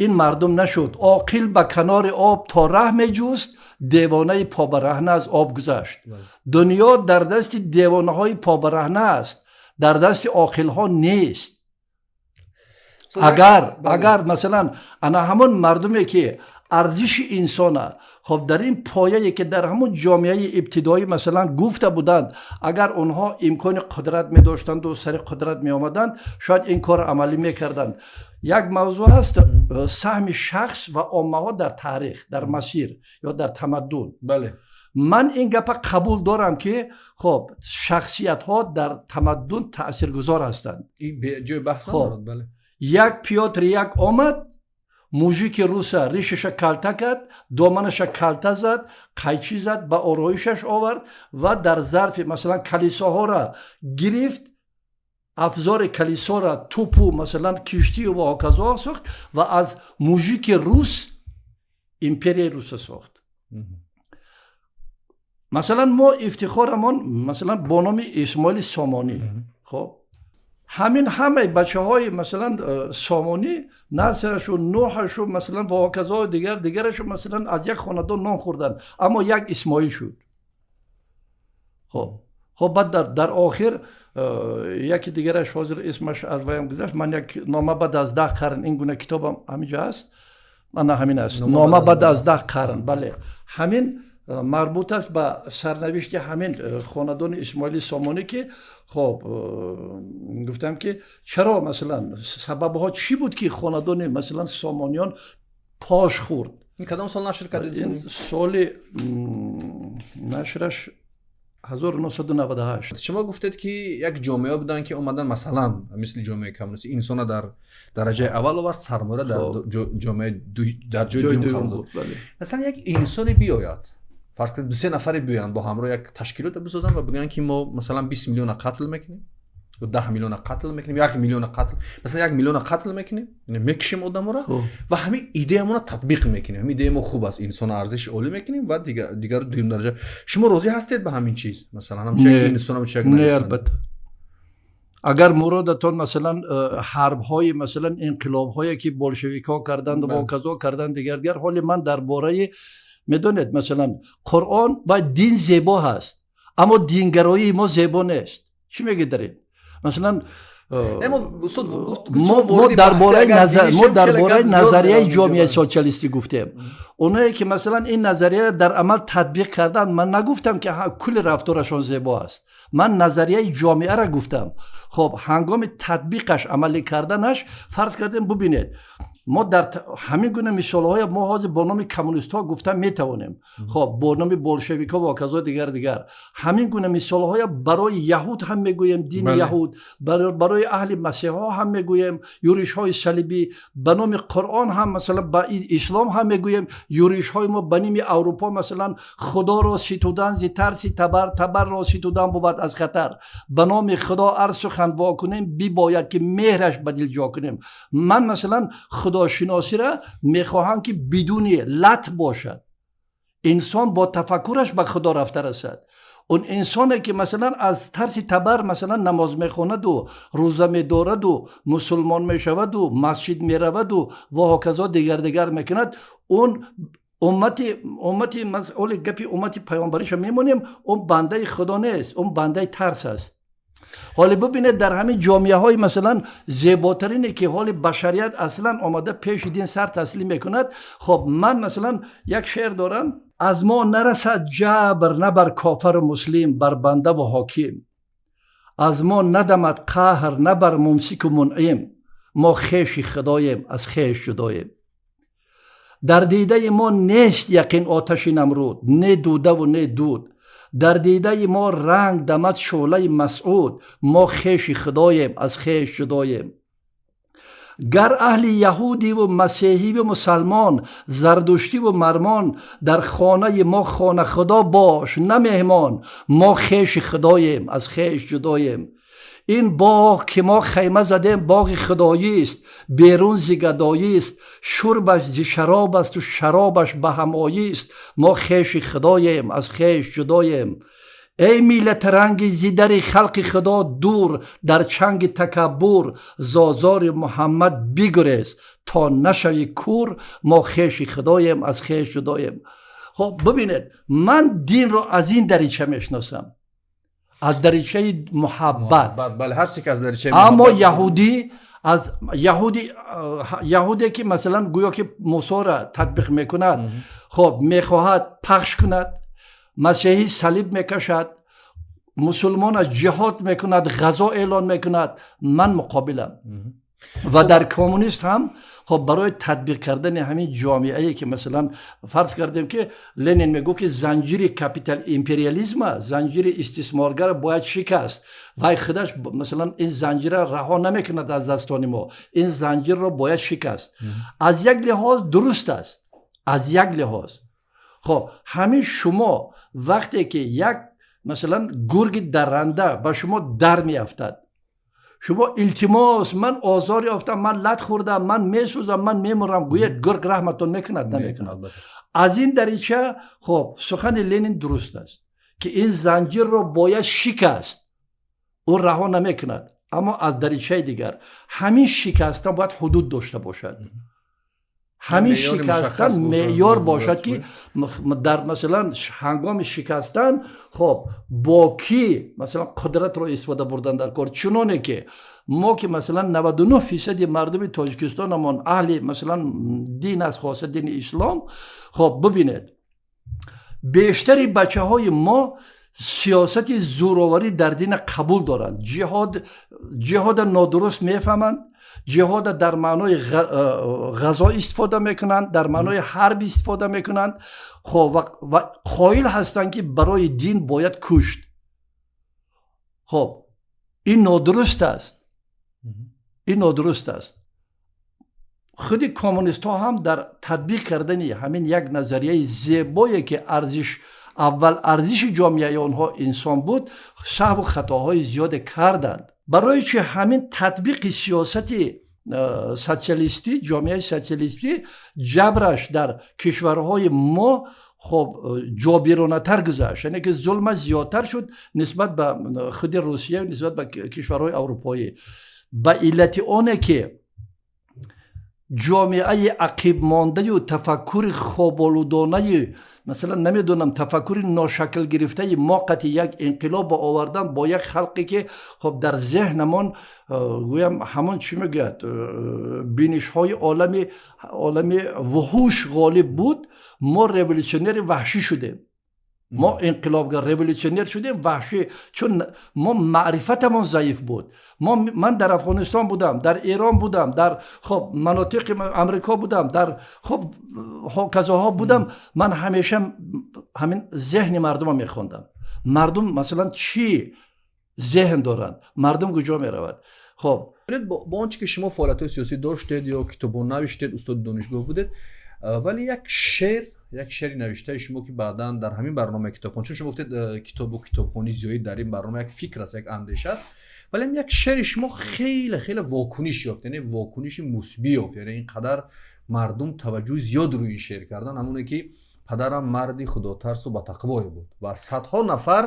ин мардум нашуд. Оқил ба канори об то раҳ меҷуст, девонаи побараҳна аз об гузашт. Дунё дар дасти девонаҳои побараҳна аст, дар дасти оқилҳо нест. Агар, масалан, ана ҳамон мардуме, ки арзиши инсона, хоб, дар ин пояе, ки дар ҳамон ҷомеаи ибтидоӣ, масалан, гуфта буданд, агар онҳо имкони қудрат медоштанду сари қудрат меомаданд, шояд ин корро амалӣ мекарданд. Як мавзӯъ ҳаст: саҳми шахс ва оммаҳо дар таърих, дар масир ё дар тамаддун. Ман ин гапа қабул дорам, ки хоб, шахсиятҳо дар тамаддун таъсиргузор ҳастанд. Ҷои баҳс надорад, бале. Як Пётр як омад, мужики руса ришаша калта кард, доманаша калта зад, қайчӣ зад, ба ороишаш овард ва дар зарфи, масалан, калисоҳоро гирифт, афзори калисоро, тупу, масалан, киштию ва ҳоказо сохт ва аз мужики рус империяи руса сохт. Масалан, мо ифтихорамон, масалан, бо номи Исмоили Сомонӣ. Хоб, ҳамин ҳамаи бачаҳои, масалан, Сомонӣ, Насрашу, Нӯҳашу, масалан, ва ҳоказо, дигар дигарашу, масалан, аз як хонадон нон хӯрданд, аммо як Исмоил шуд. Хоб, баъд дар охир яки дигараш, ҳозир исмаш аз ваям гузашт. Ман як «Нома баъд аз 10 қарн», ин гуна китобам ҳаминҷо ҳаст, ана ҳамин аст, «Нома баъд аз 10 қарн». Бале, ҳамин марбут аст ба сарнавишти ҳамин хонадони Исмоили Сомонӣ, ки хоб, гуфтам, ки чаро, масалан, сабабҳо чӣ буд, ки хонадони, масалан, Сомониён пош хӯрд. Кадом сол нашр кардед? Соли нашраш 1998. Шумо гуфтед, ки як ҷомеа буданд, ки омадан, масалан, мисли ҷомеаи коммунистӣ, инсона дар дараҷаи аввал овард, сармоя дар ҷомеаи дар ҷои дуюм қарор дод. Масалан, як инсоне биёяд, фарз кунед, дусе нафаре биёянд, бо ҳамроҳ як ташкилоте бисозанд ва бигӯянд, ки мо, масалан, 20 миллиона қатл мекунем ё 10 миллиона қатл мекунем, 1 миллиона қатл, масалан, 1 миллиона қатл мекунем, мекушем одаморо ва ҳамин идеямонро татбиқ мекунем, ҳамин идеяи мо хуб аст, инсона арзиши олӣ мекунем ва дигарро дуюм дараҷа. Шумо розӣ ҳастед ба ҳамин чиз, масалан, ҳамчун як инсон, ҳамчун як Не, албатта. Агар муродатон, масалан, ҳарбҳои, масалан, инқилобҳое, ки болшевикҳо карданд ва казо карданд, дигар дигар, ҳоли ман дар бораи, медонед, масалан, Қуръон ва дин зебо ҳаст, аммо дингароии мо зебо нест. Чӣ мегӯед дар ин? Масалан, мо дар бораи назарияи ҷомеаи социалистӣ гуфтем. Оное ки, масалан, ин назарияро дар амал татбиқ карданд, ман нагуфтам, ки кулли рафторашон зебо аст. Ман назарияи ҷомеаро гуфтам. Хоб, ҳангоми татбиқаш, амалӣ карданаш, фарз кардем, бубинед, мо дар ҳамин гуна мисолҳоя мо ҳозир бо номи коммунистҳо гуфта метавонем, хоб, бо номи болшевикҳо ва казо, дигар дигар. Ҳамин гуна мисолҳоя барои яҳуд ҳам мегӯем, дини яҳуд, барои аҳли масеҳҳо ҳам мегӯем, юришҳои салибӣ, ба номи Қуръон ҳам, масалан, ба ислом ҳам мегӯем, юришҳои мо ба ними Аврупо, масалан, худоро ситудан зи тарси табар, табарро ситудан бувад аз хатар, ба номи Худо ар сухан во кунем, бибояд ки меҳраш ба дил ҷо кунем. Ман, масалан, худошиносиро мехоҳам, ки бидуни лат бошад, инсон бо тафаккураш ба Худо рафта расад. Он инсоне ки, масалан, аз тарси табар, масалан, намоз мехонаду, рӯза медораду, мусулмон мешаваду, масҷид мераваду ва ҳоказо, дигар дигар мекунад, он уммати оли гапи уммати паёмбариша мемонем, он бандаи Худо нест, он бандаи тарс аст. Ҳоло бубинед дар ҳамин ҷомеаҳои масалан зеботарине ки ҳоли башарият аслан омада пеши дин сар таслим мекунад. Хоб ман масалан як шеър дорам: аз мо нарасад ҷабр на бар кофару муслим, бар бандаву ҳоким, аз мо надамад қаҳр на бар мумсику мунъим, мо хеши худоем аз хеш ҷудоем. Дар дидаи мо нест яқин оташи Намруд, не дудаву не дуд, дар дидаи мо ранг дамад шӯълаи Масъуд, мо хеши худоем аз хеш ҷудоем. Гар аҳли яҳудиву масеҳиву мусалмон, зардуштиву мармон, дар хонаи мо хона худо бош на меҳмон, мо хеши худоем аз хеш ҷудоем. Ин боғ ки мо хайма задем боғи худоист, берун зи гадоист, шурбаш зи шароб асту шаробаш ба ҳамоист, мо хеши худоем аз хеш ҷудоем. Эй миллатранги зи дари халқи худо дур, дар чанги такаббур, зозори Муҳаммад бигурез то нашавӣ кур, мо хеши худоем аз хеш ҷудоем. Хоб бубинед, ман динро аз ин дарича мешиносам, аз даричаи муҳаббат. Бале, ҳар чизе ки аз даричаи аммо яҳудӣ аз яҳуди, яҳуде ки масалан гӯё ки Мусоро татбиқ мекунад, хоб мехоҳад пахш кунад, масеҳӣ салиб мекашад, мусулмон аз ҷиҳод мекунад, ғазо эълон мекунад, ман муқобилам. Ва дар коммунист ҳам хоб барои татбиқ кардани ҳамин ҷомеае ки масалан фарз кардем ки Ленин мегуфт ки занҷири капитал империализма, занҷири истисморгара бояд шикаст, вай худаш масалан ин занҷира раҳо намекунад аз дастони мо, ин занҷирро бояд шикаст. Аз як лиҳоз дуруст аст, аз як лиҳоз. Хоб ҳамин шумо вақте ки як масалан гурги дарранда ба шумо дар меафтад, шумо илтимос, ман озор ёфтам, ман лат хӯрдам, ман месӯзам, ман мемурам, гӯяд гург раҳматон мекунад? Намекунад. Аз ин дарича хоб сухани Ленин дуруст аст ки ин занҷирро бояд шикаст, ӯ раҳо намекунад. Аммо аз даричаи дигар ҳамин шикастан бояд ҳудуд дошта бошад, ҳамин шикастан меъёр бошад ки дар масалан ҳангоми шикастан хоб бо кӣ масалан қудратро истифода бурдан дар кор, чуноне ки мо ки масалан 99% мардуми Тоҷикистонамон аҳли масалан дин аст, хоса дини ислом. Хоб бубинед, бештари бачаҳои мо сиёсати зӯроварӣ дар дина қабул доранд, ҷиҳода нодуруст мефаҳманд, ҷиҳода дар маънои ғазо истифода мекунанд, дар маънои ҳарб истифода мекунанд, хоб ва қоил ҳастанд ки барои дин бояд кушт. Хоб ин нодуруст аст, ин нодуруст аст. Худи коммунистҳо ҳам дар татбиқ кардани ҳамин як назарияи зебое ки арзиш аввал арзиши ҷомеаи онҳо инсон буд, саҳву хатоҳои зиёде карданд. Барои чи ҳамин татбиқи сиёсати социалистӣ, ҷомеаи социалистӣ ҷабраш дар кишварҳои мо хоб ҷобиронатар гузашт, яъне ки зулмаш зиёдтар шуд нисбат ба худи Русия, нисбат ба кишварҳои аврупоӣ, ба иллати оне ки ҷомеаи ақибмондаю тафаккури хоболудонаи масалан намедонам тафаккури ношакл гирифтаи мо қати як инқилоб ба овардан бо як халқе ки хоб дар зеҳнамон гӯям ҳамон чӣ мегӯяд бинишҳои олами вуҳуш ғолиб буд, мо революсионери ваҳшӣ шудем, мо инқилобгар революсионер шудем ваҳшӣ, чун мо маърифатамон заиф буд. Ман дар Афғонистон будам, дар Эрон будам, дар хоб манотиқи Амрико будам, дар хоб ҳоказоҳо будам. Ман ҳамеша ҳамин зеҳни мардумро мехондам, мардум масалан чӣ зеҳн доранд, мардум куҷо меравад. Хоб бо он чи ки шумо фаъолиятҳои сиёсӣ доштед ё китобо навиштед, устоди донишгоҳ будед, вале як шеъри навиштаи шумо ки баъдан дар ҳамин барномаи китобхон, чун шумо гуфтед китобу китобхонӣ зиёдӣ дар ин барнома як фикр аст, як андеша аст, вале як шеъри шумо хеле хеле вокуниш ёфт, яъне вокуниши мусбӣ ёфт, яъне ин қадар мардум таваҷҷӯҳи зиёд рӯи ин шеър кардан, ҳамоне ки падарам марди худотарсу батақвое буд ва садҳо нафар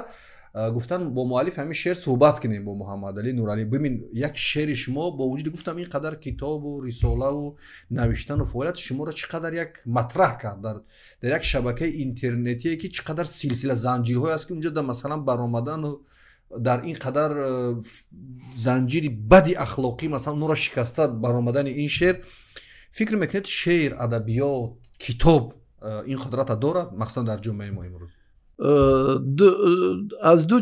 гуфтан бо муаллиф ҳамин шеър суҳбат кунем бо Муҳаммадалӣ Нуралӣ. Бибин, як шеъри шумо бо вуҷуди гуфтам ин қадар китобу рисолаву навиштану фаъолият шуморо чӣ қадар як матраҳ кард дар як шабакаи интернетие ки чӣ қадар силсила занҷирҳое аст ки унҷо дар масалан баромадану Дар ин қадар занҷири бади ахлоқӣ, масалан, онро шикаста баромадани ин шеър, фикр мекунед, шеър, адабиёт, китоб ин қудрата дорад, махсусан дар ҷомеаи мо имрӯз? Аз ду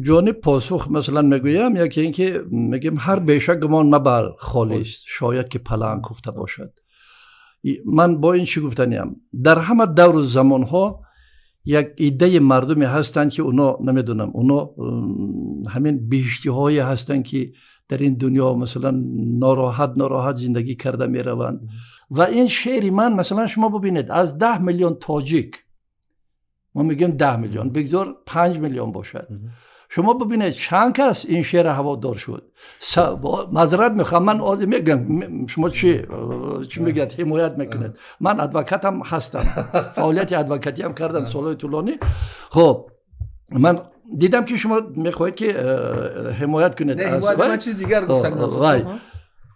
ҷониб посух масалан мегӯям. Яке ин ки мегӯем, ҳар беша гумон мабар холист, шояд ки паланг хуфта бошад. Ман бо ин чӣ гуфтаниям? Дар ҳама давру замонҳо як иддаи мардуме ҳастанд, ки оно намедонам, оно ҳамин биҳиштиҳое ҳастанд, ки дар ин дунё масалан нороҳат нороҳат зиндагӣ карда мераванд. Ва ин шеъри ман, масалан, шумо бубинед, аз 10 миллион тоҷик, мо мегӯем 10 миллион, бигзор 5 миллион бошад, шумо бубинед, чанд кас ин шеъра ҳаводор шуд. Маъзарат мехоҳам, ман ҳозир мегӯям, шумо чӣ мегӯяд, ҳимоят мекунед. Ман адвокатам ҳастам, фаъолияти адвокатиам кардам солҳои тӯлонӣ. Хоб, ман дидам, ки шумо мехоҳед, ки ҳимоят кунед. Чиз дигар.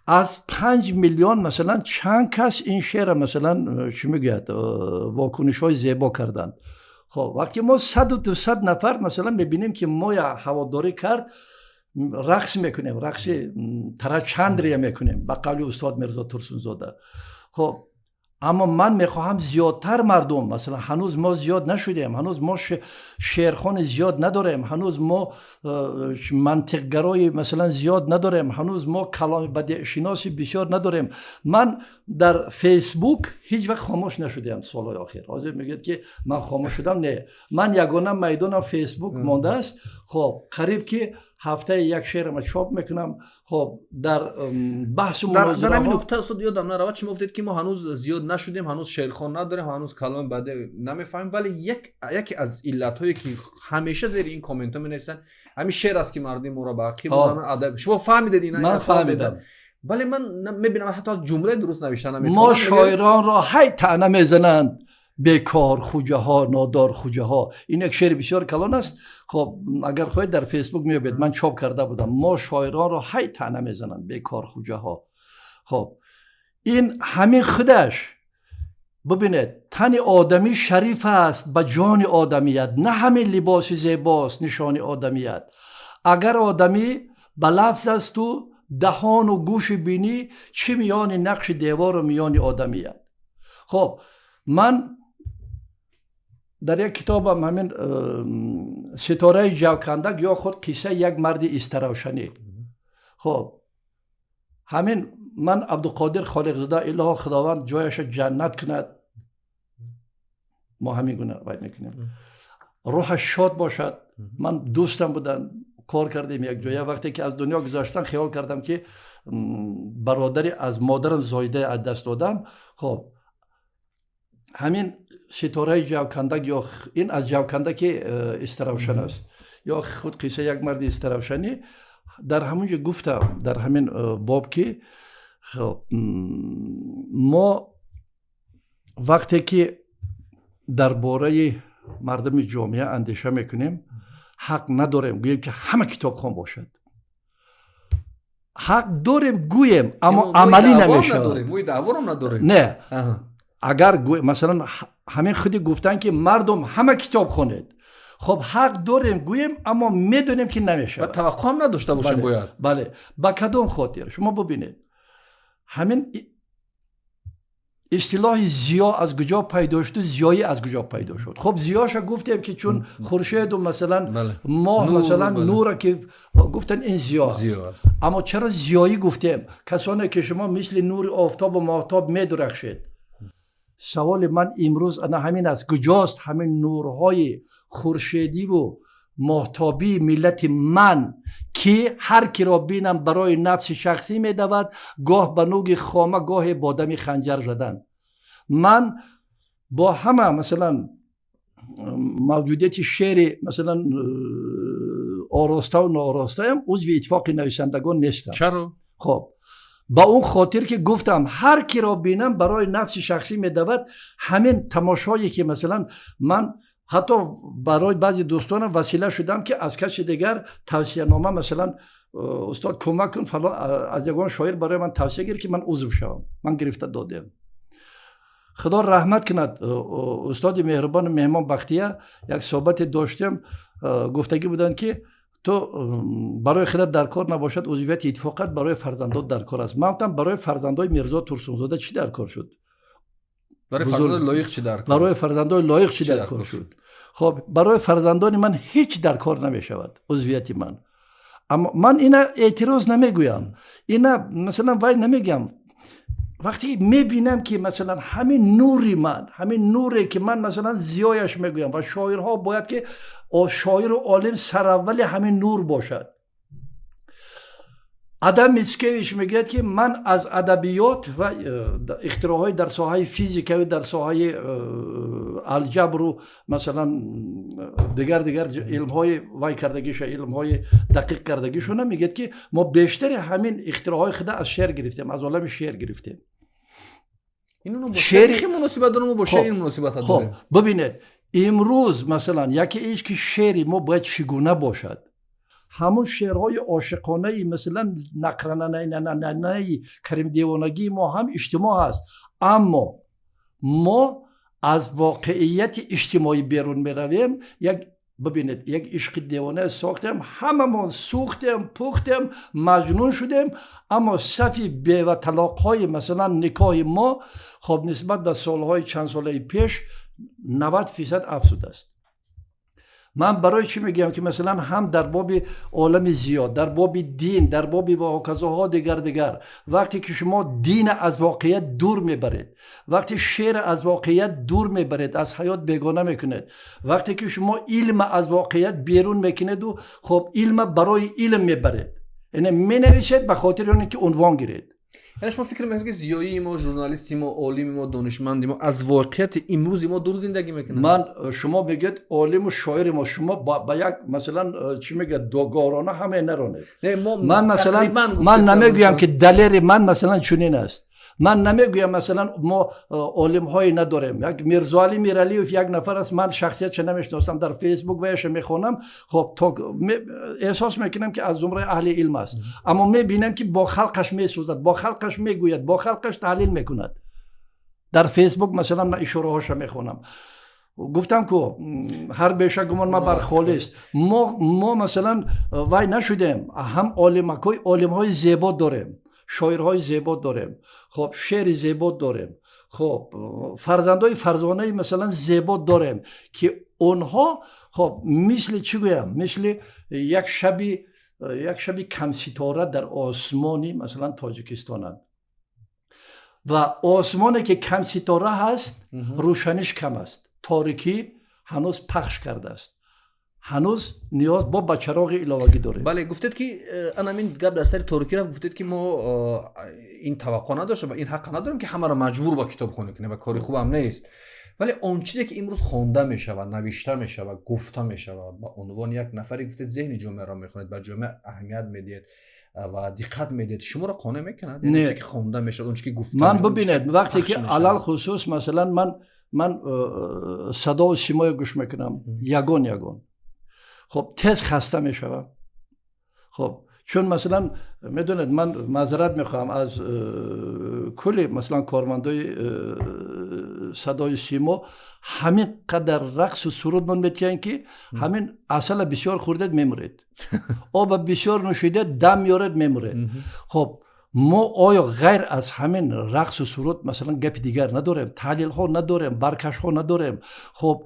Аз 5 миллион, масалан, чанд кас ин шеъра, масалан, чӣ мегӯяд, вокунишҳои зебо карданд? Хоб, вақте мо 100-у 200 нафар, масалан, мебинем, ки моя ҳаводорӣ кард, рақс мекунем, рақси тарачандрия мекунем, ба қавли устод Мирзо Турсунзода. Хоб, аммо ман мехоҳам зиёдтар мардум, масалан, ҳанӯз мо зиёд нашудем, ҳанӯз мо шеърхони зиёд надорем, ҳанӯз мо мантиқгарои, масалан, зиёд надорем, ҳанӯз мо каломи бадеъшиноси бисёр надорем. Ман дар Фейсбук ҳеҷ вақт хомӯш нашудем солҳои охир. Ҳозир мегӯяд, ки ман хомӯш шудам. Не, ман ягона майдонам Фейсбук мондааст. Хоб, қариб ки ҳафтаи як шеърама чоп мекунам. Хоб, дар баҳсу Дар ҳамин нукта, устод, ёдам наравад, шумо гуфтед, ки мо ҳанӯз зиёд нашудем, ҳанӯз шеърхон надорем, ҳанӯз каломи баде намефаҳмем, вале яке аз иллатҳое, ки ҳамеша зери ин комментҳо менависанд, ҳамин шеър аст, ки мардуми моро ба ақиб адаб. Шумо фаҳмидед ина? Ман фаҳмидам. Вале ман мебинам, ҳатто аз ҷумлаи дуруст навишта наметавонам. Мо шоиронро ҳай таъна мезананд бекор хуҷаҳо, нодор хуҷаҳо. Ин як шеъри бисёр калон аст. Хоб, агар хоҳед, дар Фейсбук меёбед, ман чоп карда будам. Мо шоиронро ҳай таъна мезананд бекор хуҷаҳо. Хоб, ин ҳамин худаш, бубинед, тани одамӣ шариф аст ба ҷони одамият, на ҳамин либоси зебост нишони одамият. Агар одамӣ ба лафз асту даҳону гӯши бинӣ, чӣ миёни нақши девору миёни одамият? Хоб, ман дар як китобам, ҳамин «Ситораи ҷавкандак ё худ қиссаи як марди истаравшанӣ», хоб, ҳамин ман Абдуқодир Холиқзода, илоҳо Худованд ҷояша ҷаннат кунад, мо ҳамин гуна вай мекунем, рӯҳаш шод бошад, ман дӯстам буданд, кор кардем якҷоя. Вақте ки аз дунё гузаштан, хиёл кардам, ки бародари аз модарам зоида аз даст додам. Хоб, ҳамин «Ситораи ҷавкандак» ё ин аз ҷавкандаки Истаравшан аст, ё худ қиссаи як марди истаравшанӣ, дар ҳамон ҷо гуфтам, дар ҳамин боб, ки мо вақте ки дар бораи мардуми ҷомеа андеша мекунем, ҳақ надорем гӯем, ки ҳама китобхон бошад. Ҳақ дорем гӯем, аммо амалӣ намешавад. Не, агар, масалан, ҳамин худи гуфтан, ки мардум ҳама китоб хонед, хоб, ҳақ дорем гӯем, аммо медонем, ки намешавад. Таваққуам надошта бошем бояд. Бале, ба кадом хотир? Шумо бубинед, ҳамин истилоҳи зиё аз куҷо пайдо шуду зиёӣ аз куҷо пайдо шуд? Хоб, зиёша гуфтем, ки чун хуршеду, масалан, моҳ, масалан, нура ки гуфтан, ин зиё аст. Аммо чаро зиёӣ гуфтем? Касоне ки шумо мисли нури офтобу моҳтоб медурахшед. Саволи ман имрӯз ана ҳамин аст: куҷост ҳамин нурҳои хуршедиву моҳтобии миллати ман, ки ҳар киро бинам, барои нафси шахсӣ медавад, гоҳ ба нуги хома, гоҳе бо дами ханҷар задан? Ман бо ҳама, масалан, мавҷудияти шеъри, масалан, ороставу нооростаям, узви Иттифоқи нависандагон нестам. Чаро? Хоб, ба он хотир, ки гуфтам, ҳар киро бинам, барои нафси шахсӣ медавад. Ҳамин тамошое, ки, масалан, ман ҳатто барои баъзе дӯстонам васила шудам, ки аз каси дигар тавсиянома, масалан, устод, кӯмак кун, фалон аз ягон шоир барои ман тавсия гир, ки ман узв шавам. Ман гирифта додем. Худо раҳмат кунад устоди меҳрубони Меҳмон Бахтия, як суҳбате доштем, гуфтагӣ буданд, ки Ту барои худат дар кор набошад узвияти иттифоқат, барои фарзандот дар кор аст. Ман гуфтам, барои фарзандои Мирзо Турсунзода чӣ дар кор шуд? Барои фарзандои Лоиқ чӣ дар кор? Барои фарзандои Лоиқ чӣ дар кор шуд? Хоб, барои фарзандони ман ҳеҷ дар кор намешавад узвияти ман. Аммо ман ина эътироз намегӯям, ина масалан вай намегӯям. Вақте мебинам, ки масалан ҳамин нури ман, ҳамин нуре, ки ман масалан зиёяш мегӯям, ва шоирҳо бояд ки шоиру олим сараввали ҳамин нур бошад. Адам Мицкевич мегӯяд, ки ман аз адабиёт ва ихтироъҳои дар соҳаи физикаву дар соҳаи алҷабру масалан дигар дигар илмҳои вай кардагиша, илмҳои дақиқ кардагишона, мегӯяд, ки мо бештари ҳамин ихтироъҳои худа аз шеър гирифтем, аз олами шеър гирифтем. Шеъри муносибат дорем, бо шеър муносибат дорем. Бибинед, имрӯз масалан яке иш ки шеъри мо бояд чӣ гуна бошад? Ҳамун шеърҳои ошиқонаи масалан нақрананайнанайнаи Карим девонагии мо ҳам иҷтимоъ ҳаст, аммо мо аз воқеияти иҷтимоӣ берун меравем. Як бибинед, як ишқи девона сохтем, ҳамамон сӯхтем, пухтем, маҷнун шудем, аммо сафи беваталоқҳои масалан никоҳи мо, хоб, нисбат ба солҳои чанд солаи пеш 90% афзудааст. Ман барои чӣ мегӯям, ки масалан ҳам дар боби олами зиёд, дар боби дин, дар боби ва ҳоказоҳо дигар дигар, вақте ки шумо дина аз воқеият дур мебаред, вақте шеър аз воқеият дур мебаред, аз ҳаёт бегона мекунед, вақте ки шумо илма аз воқеият берун мекунеду, хоб, илма барои илм мебаред, яъне менависед ба хотири оне ки унвон гиред. Яъне шумо фикр мекунед, ки зиёии мо, журналисти мо, олими мо, донишманди мо аз воқеияти имрӯзи мо дур зиндагӣ мекунанд? Ман, шумо мегӯед олиму шоири мо, шумо ба як масалан чӣ мегӯяд, дугорона ҳаме наронед. Ман масалан ман намегӯям, ки далери ман масалан чунин аст. Ман намегӯям, масалан мо олимҳое надорем. Як Мирзоалӣ Миралиев як нафар аст, ман шахсиятша намешиносам, дар Фейсбук ваяша мехонам, хоб, то эҳсос мекунам, ки аз зумраи аҳли илм аст, аммо мебинам, ки бо халқаш месӯзад, бо халқаш мегӯяд, бо халқаш таҳлил мекунад. Дар Фейсбук масалан ман ишораҳоша мехонам. Гуфтам ку, ҳар беша гумон мабар, холист. Мо масалан вай нашудем. Ҳам олимакои олимҳои зебо дорем, шоирҳои зебо дорем, хоб, шеъри зебо дорем, хоб, фарзандои фарзонаи масалан зебо дорем, ки онҳо, хоб, мисли чӣ гӯям, мисли як шаби камситора дар осмони масалан Тоҷикистонанд. Ва осмоне ки камситора ҳаст, рӯшаниш кам аст, торикӣ ҳанӯз пахш кардааст, ҳанӯз ниёз бо ба чароғи иловагӣ дорем. Бале, гуфтед, ки анамин гап дар сари торикӣ рафт. Гуфтед, ки мо ин таваққӯъ надошта ва ин ҳаққа надорем, ки ҳамаро маҷбур ба китобхонӣ кунем ва кори хубам нест. Вале он чизе, ки имрӯз хонда мешавад, навишта мешавад, гуфта мешавад, ба унвони як нафаре, гуфтед, зеҳни ҷомеаро мехонед, ба ҷомеа аҳамият медиҳед ва диққат медиҳед, шуморо қонеъ мекунад, чизе ки хонда мешавад, он чизе ки гуфта? Ман, бибинед, вақте ки алалхусус масалан ман Садову Симоя гӯш мекунам, ягон ягон, хоб, тез хаста мешавам. Хоб, чун масалан медонед, ман маъзарат мехоҳам аз кулли масалан кормандои Садои Симо, ҳамин қадар рақсу суруд мон метиҳанд, ки ҳамин асала бисёр хӯрдед, мемуред, оба бисёр нӯшидед, дам меоред, мемуред. Хоб, мо оё ғайр аз ҳамин рақсу суруд масалан гапи дигар надорем, таҳлилҳо надорем, баркашҳо надорем? Хоб,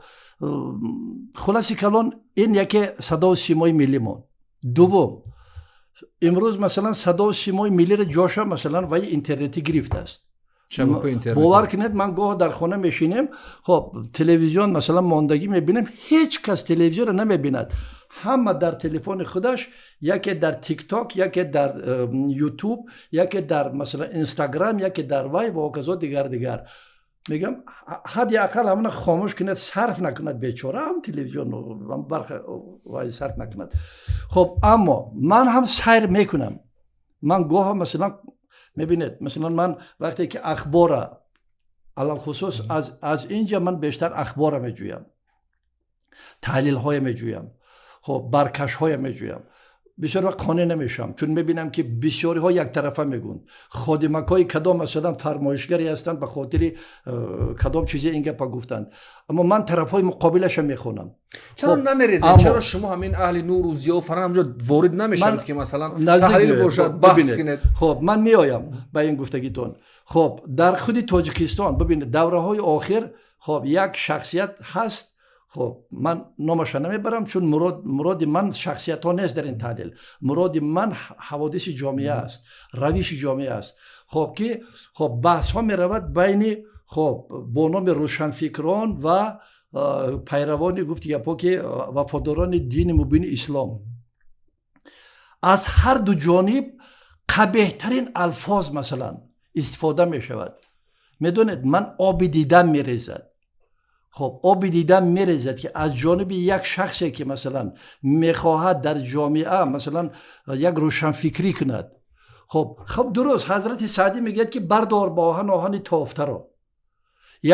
хулоси калон, ин яке Садоу Симои миллимон. Дуввум, имрӯз масалан Садоу Симои миллиро ҷоша масалан ваи интернетӣ гирифтааст. Бовар кунед, ман гоҳ дар хона мешинем, хоб, телевизион масалан мондагӣ мебинем, ҳеҷ кас телевизионро намебинад, ҳама дар телефони худаш, яке дар Тикток, яке дар Ютуб, яке дар масалан Инстаграм, яке дар вай ва ҳоказо дигар дигар. Мегӯям, ҳадди ақал ҳамона хомӯш кунад, сарф накунад бечора, ҳам телевизион барқ вай сарф накунад. Хоб, аммо ман ҳам сайр мекунам. Ман гоҳо масалан мебинед, масалан ман вақте ки ахбора, алалхусус аз инҷа ман бештар ахбора меҷӯям, таҳлилҳое меҷӯям, хоб, баркашҳое меҷӯям. Бисёр вақт қонеъ намешавам, чун мебинам, ки бисёриҳо яктарафа мегӯянд. Ходимакҳои кадом масалан фармоишгаре ҳастанд, ба хотири кадом чизе ин гапа гуфтанд. Аммо ман тарафҳои муқобилаша мехонам. Чаро намерезед? Чаро шумо ҳамин аҳли нуру зиё фаран ҳамҷо ворид намешавед, ки масалан таҳлил бошад, баҳс кунед? Хоб, ман меоям ба ин гуфтагитон. Хоб, дар худи Тоҷикистон бибинед, давраҳои охир, хоб, як шахсият ҳаст. Хоб, ман номаша намебарам, чун муроди ман шахсиятҳо нест дар ин таҳлил. Муроди ман ҳаводиси ҷомеа аст, равиши ҷомеа аст. Хоб, ки хоб баҳсҳо меравад байни, хоб, бо номи рӯшанфикрон ва пайравони, гуфти гапҳо, ки вафодорони дини мубини ислом. Аз ҳар ду ҷониб қабеҳтарин алфоз масалан истифода мешавад. Медонед, ман оби дидам мерезад. Хоб, оби дидам мерезад, ки аз ҷониби як шахсе, ки масалан мехоҳад дар ҷомеа масалан як рӯшанфикрӣ кунад. Хоб, дуруст, ҳазрати Саъдӣ мегӯяд, ки бардор бо оҳан оҳани тофтаро.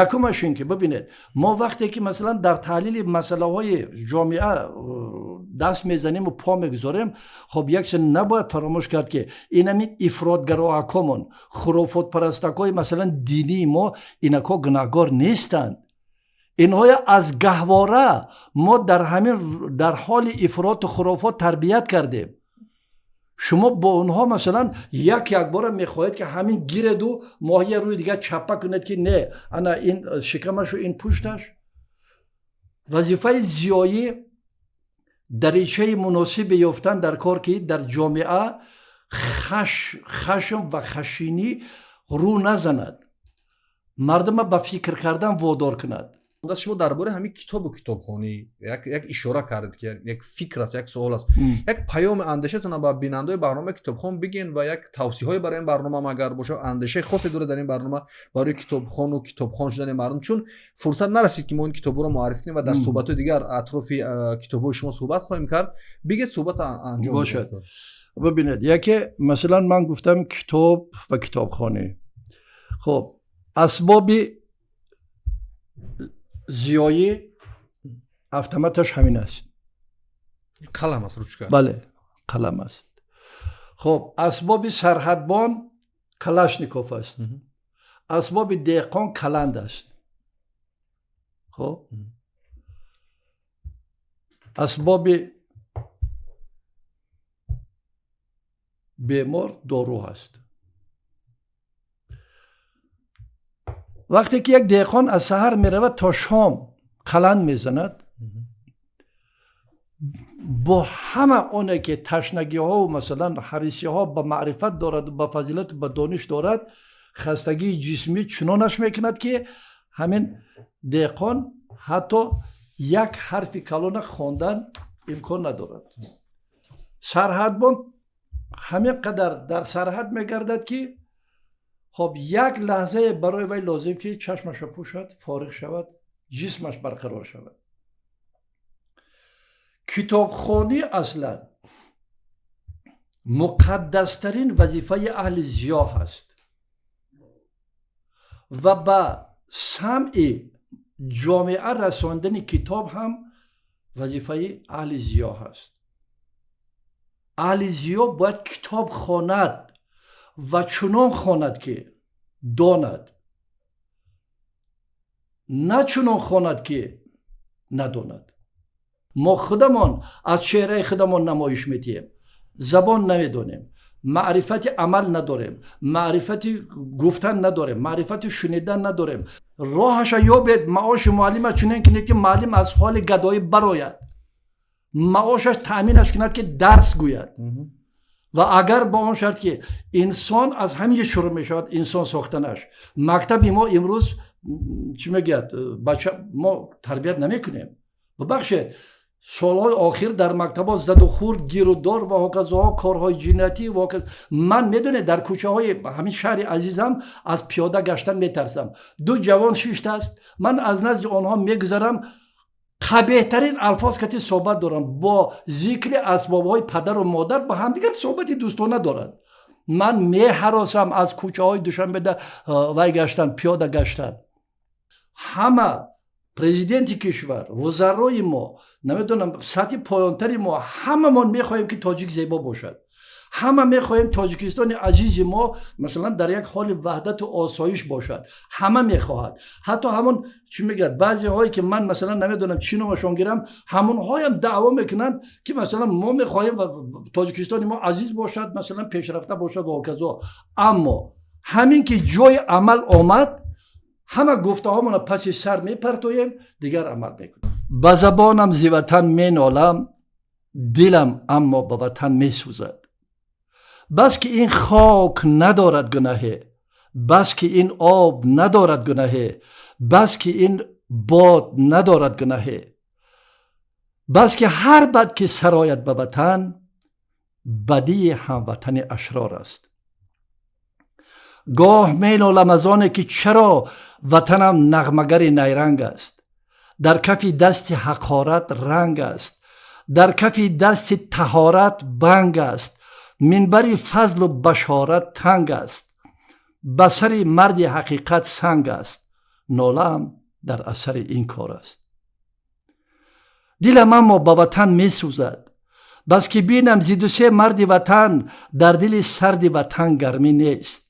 Якумаш ин ки бибинед, мо вақте ки масалан дар таҳлили масъалаҳои ҷомеа даст мезанему по мегузорем, хоб, як чиз набояд фаромӯш кард, ки инамин ифротгароакомон, хурофотпарастакҳои масалан динии мо, инакҳо гунаҳгор нестанд. Инҳоя аз гаҳвора мо дар ҳамин дар ҳоли ифроту хурофот тарбият кардем. Шумо бо онҳо масалан як якбора мехоҳед, ки ҳамин гиреду моҳия рӯи дигар чаппа кунед, ки не, ана ин шикамашу ин пушташ. Вазифаи зиёӣ даричаи муносибе ёфтан дар кор, ки дар ҷомеа хашм ва хашинӣ рӯ назанад, мардума ба фикр кардан водор кунад. Шумо дар бораи ҳамин китобу китобхонӣ як ишора кардед, ки як фикр аст, як суол аст. Як паёми андешатона ба бинандаои барномаи Китобхон бигин ва як тавсияҳое барои ин барнома агар бошад, андешаи хосе доред дар ин барнома барои китобхону китобхон шудани мардум, чун фурсат нарасид, ки мо ин китобҳоро муаррифӣ кунем ва дар суҳбатҳои дигар атрофи китобҳои шумо суҳбат хоҳем кард. Бигед, суҳбат анҷом бошад. Бибинед, яке масалан ман гуфтам китоб ва китобхонӣ. Хоб, асбоби зиёӣ автоматаш ҳамин аст. Қалам аст, ручка. Бале, қалам аст. Хоб, асбоби сарҳадбон Калашников аст, асбоби деҳқон каланд аст. Хоб, асбоби бемор дору ҳаст. Вақте ки як деҳқон аз саҳар меравад то шом қаланд мезанад, бо ҳама оне ки ташнагиҳову масалан ҳарисиҳо ба маърифат дорад, ба фазилату ба дониш дорад, хастагии ҷисмӣ чунонаш мекунад, ки ҳамин деҳқон ҳатто як ҳарфи калона хондан имкон надорад. Сарҳадбон ҳамин қадар дар сарҳад мегардад, ки хоб, як лаҳзае барои вай лозим, ки чашмаша пӯшад, фориғ шавад, ҷисмаш барқарор шавад. Китобхонӣ аслан муқаддастарин вазифаи аҳли зиё ҳаст ва ба самъи ҷомеа расондани китоб ҳам вазифаи аҳли зиё ҳаст. Аҳли зиё бояд китоб хонад ва чунон хонад, ки донад, на чунон хонад, ки надонад. Мо худамон аз чеҳраи худамон намоиш медиҳем, забон намедонем, маърифати амал надорем, маърифати гуфтан надорем, маърифати шунидан надорем. Роҳаша ёбед, маоши муаллима чунин кунед, ки муаллим аз ҳоли гадоӣ барояд, маошаш таъминаш кунад, ки дарс гӯяд. Ва агар ба он шарт, ки инсон аз ҳамин ҷо шурӯъ мешавад, инсон сохтанаш. Мактаби мо имрӯз чӣ мегӯяд? Бача мо тарбият намекунем. Бубахшед, солҳои охир дар мактабҳо заду хурд, гирудор ва ҳоказоҳо, корҳои ҷиноятӣ. Ман, медонед, дар кӯчаҳои ҳамин шаҳри азизам аз пиёда гаштан метарсам. Ду ҷавон шиштааст, ман аз назди онҳо мегузарам, қабеҳтарин алфоз кати суҳбат дорам, бо зикри асбобҳои падару модар ба ҳамдигар суҳбати дӯстона дорад. Ман меҳаросам аз кӯчаҳои Душанбеда вай гаштан, пиёда гаштан. Ҳама Президенти кишвар, вузарои мо, намедонам, сатҳи поёнтари мо, ҳамамон мехоҳем, ки тоҷик зебо бошад. Ҳама мехоҳем, Тоҷикистони азизи мо, масалан, дар як ҳоли ваҳдату осоиш бошад. Ҳама мехоҳад. Ҳатто ҳамон, чӣ мегӯяд, баъзеҳое ки ман, масалан, намедонам чӣ номашон гирам, ҳамонҳоям даъво мекунанд, ки, масалан, мо мехоҳем Тоҷикистони мо азиз бошад, масалан, пешрафта бошад ва ҳоказо. Аммо ҳамин ки ҷои амал омад, ҳама гуфтаҳомона паси сар мепартоем, дигар амал мекунем. Ба забонам зи ватан менолам, дилам аммо ба ватан месӯзад. Бас ки ин хок надорад гунаҳе, бас ки ин об надорад гунаҳе, бас ки ин бод надорад гунаҳе, бас ки ҳар бад ки сарояд ба ватан, бадии ҳамватани ашрор аст. Гоҳ менолам аз оне, ки чаро ватанам нағмагари найранг аст, дар кафи дасти ҳақорат ранг аст, дар кафи дасти таҳорат банг аст, минбари фазлу башорат танг аст, ба сари марди ҳақиқат санг аст. Нолаам дар асари ин кор аст. Дилам аммо ба ватан месӯзад, бас ки бинам зи дусе марди ватан дар дили сарди ватан гармӣ нест,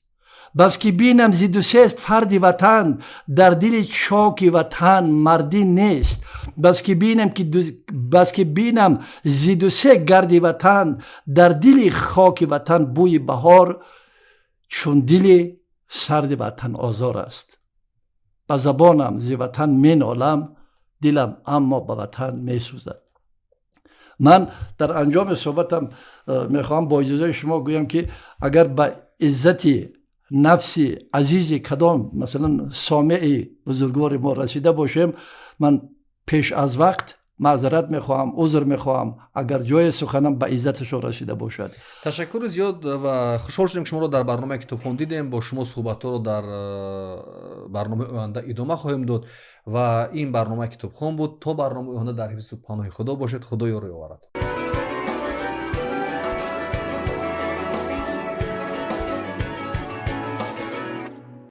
бас ки бинам зи дусе фарди ватан дар дили чоки ватан мардӣ нест, бас ки бинам зи дусе гарди ватан дар дили хоки ватан бӯи баҳор чун дили сарди ватан озор аст. Ба забонам зи ватан менолам, дилам аммо ба ватан месӯзад. Ман дар анҷоми суҳбатам мехоҳам бо иҷозаи шумо гӯям, ки агар ба иззати нафси азизи кадом, масалан, сомеи бузургвори мо расида бошем, ман пеш аз вақт маъзарат мехоҳам, узр мехоҳам, агар ҷои суханам ба иззаташон расида бошад. Ташаккури зиёд ва хушҳол шудем, ки шуморо дар барномаи Китобхон дидем. Бо шумо суҳбатҳоро дар барномаи оянда идома хоҳем дод. Ва ин барномаи Китобхон буд. То барномаи оянда дар ҳифзу паноҳи Худо бошед. Худо ёру ёваратон.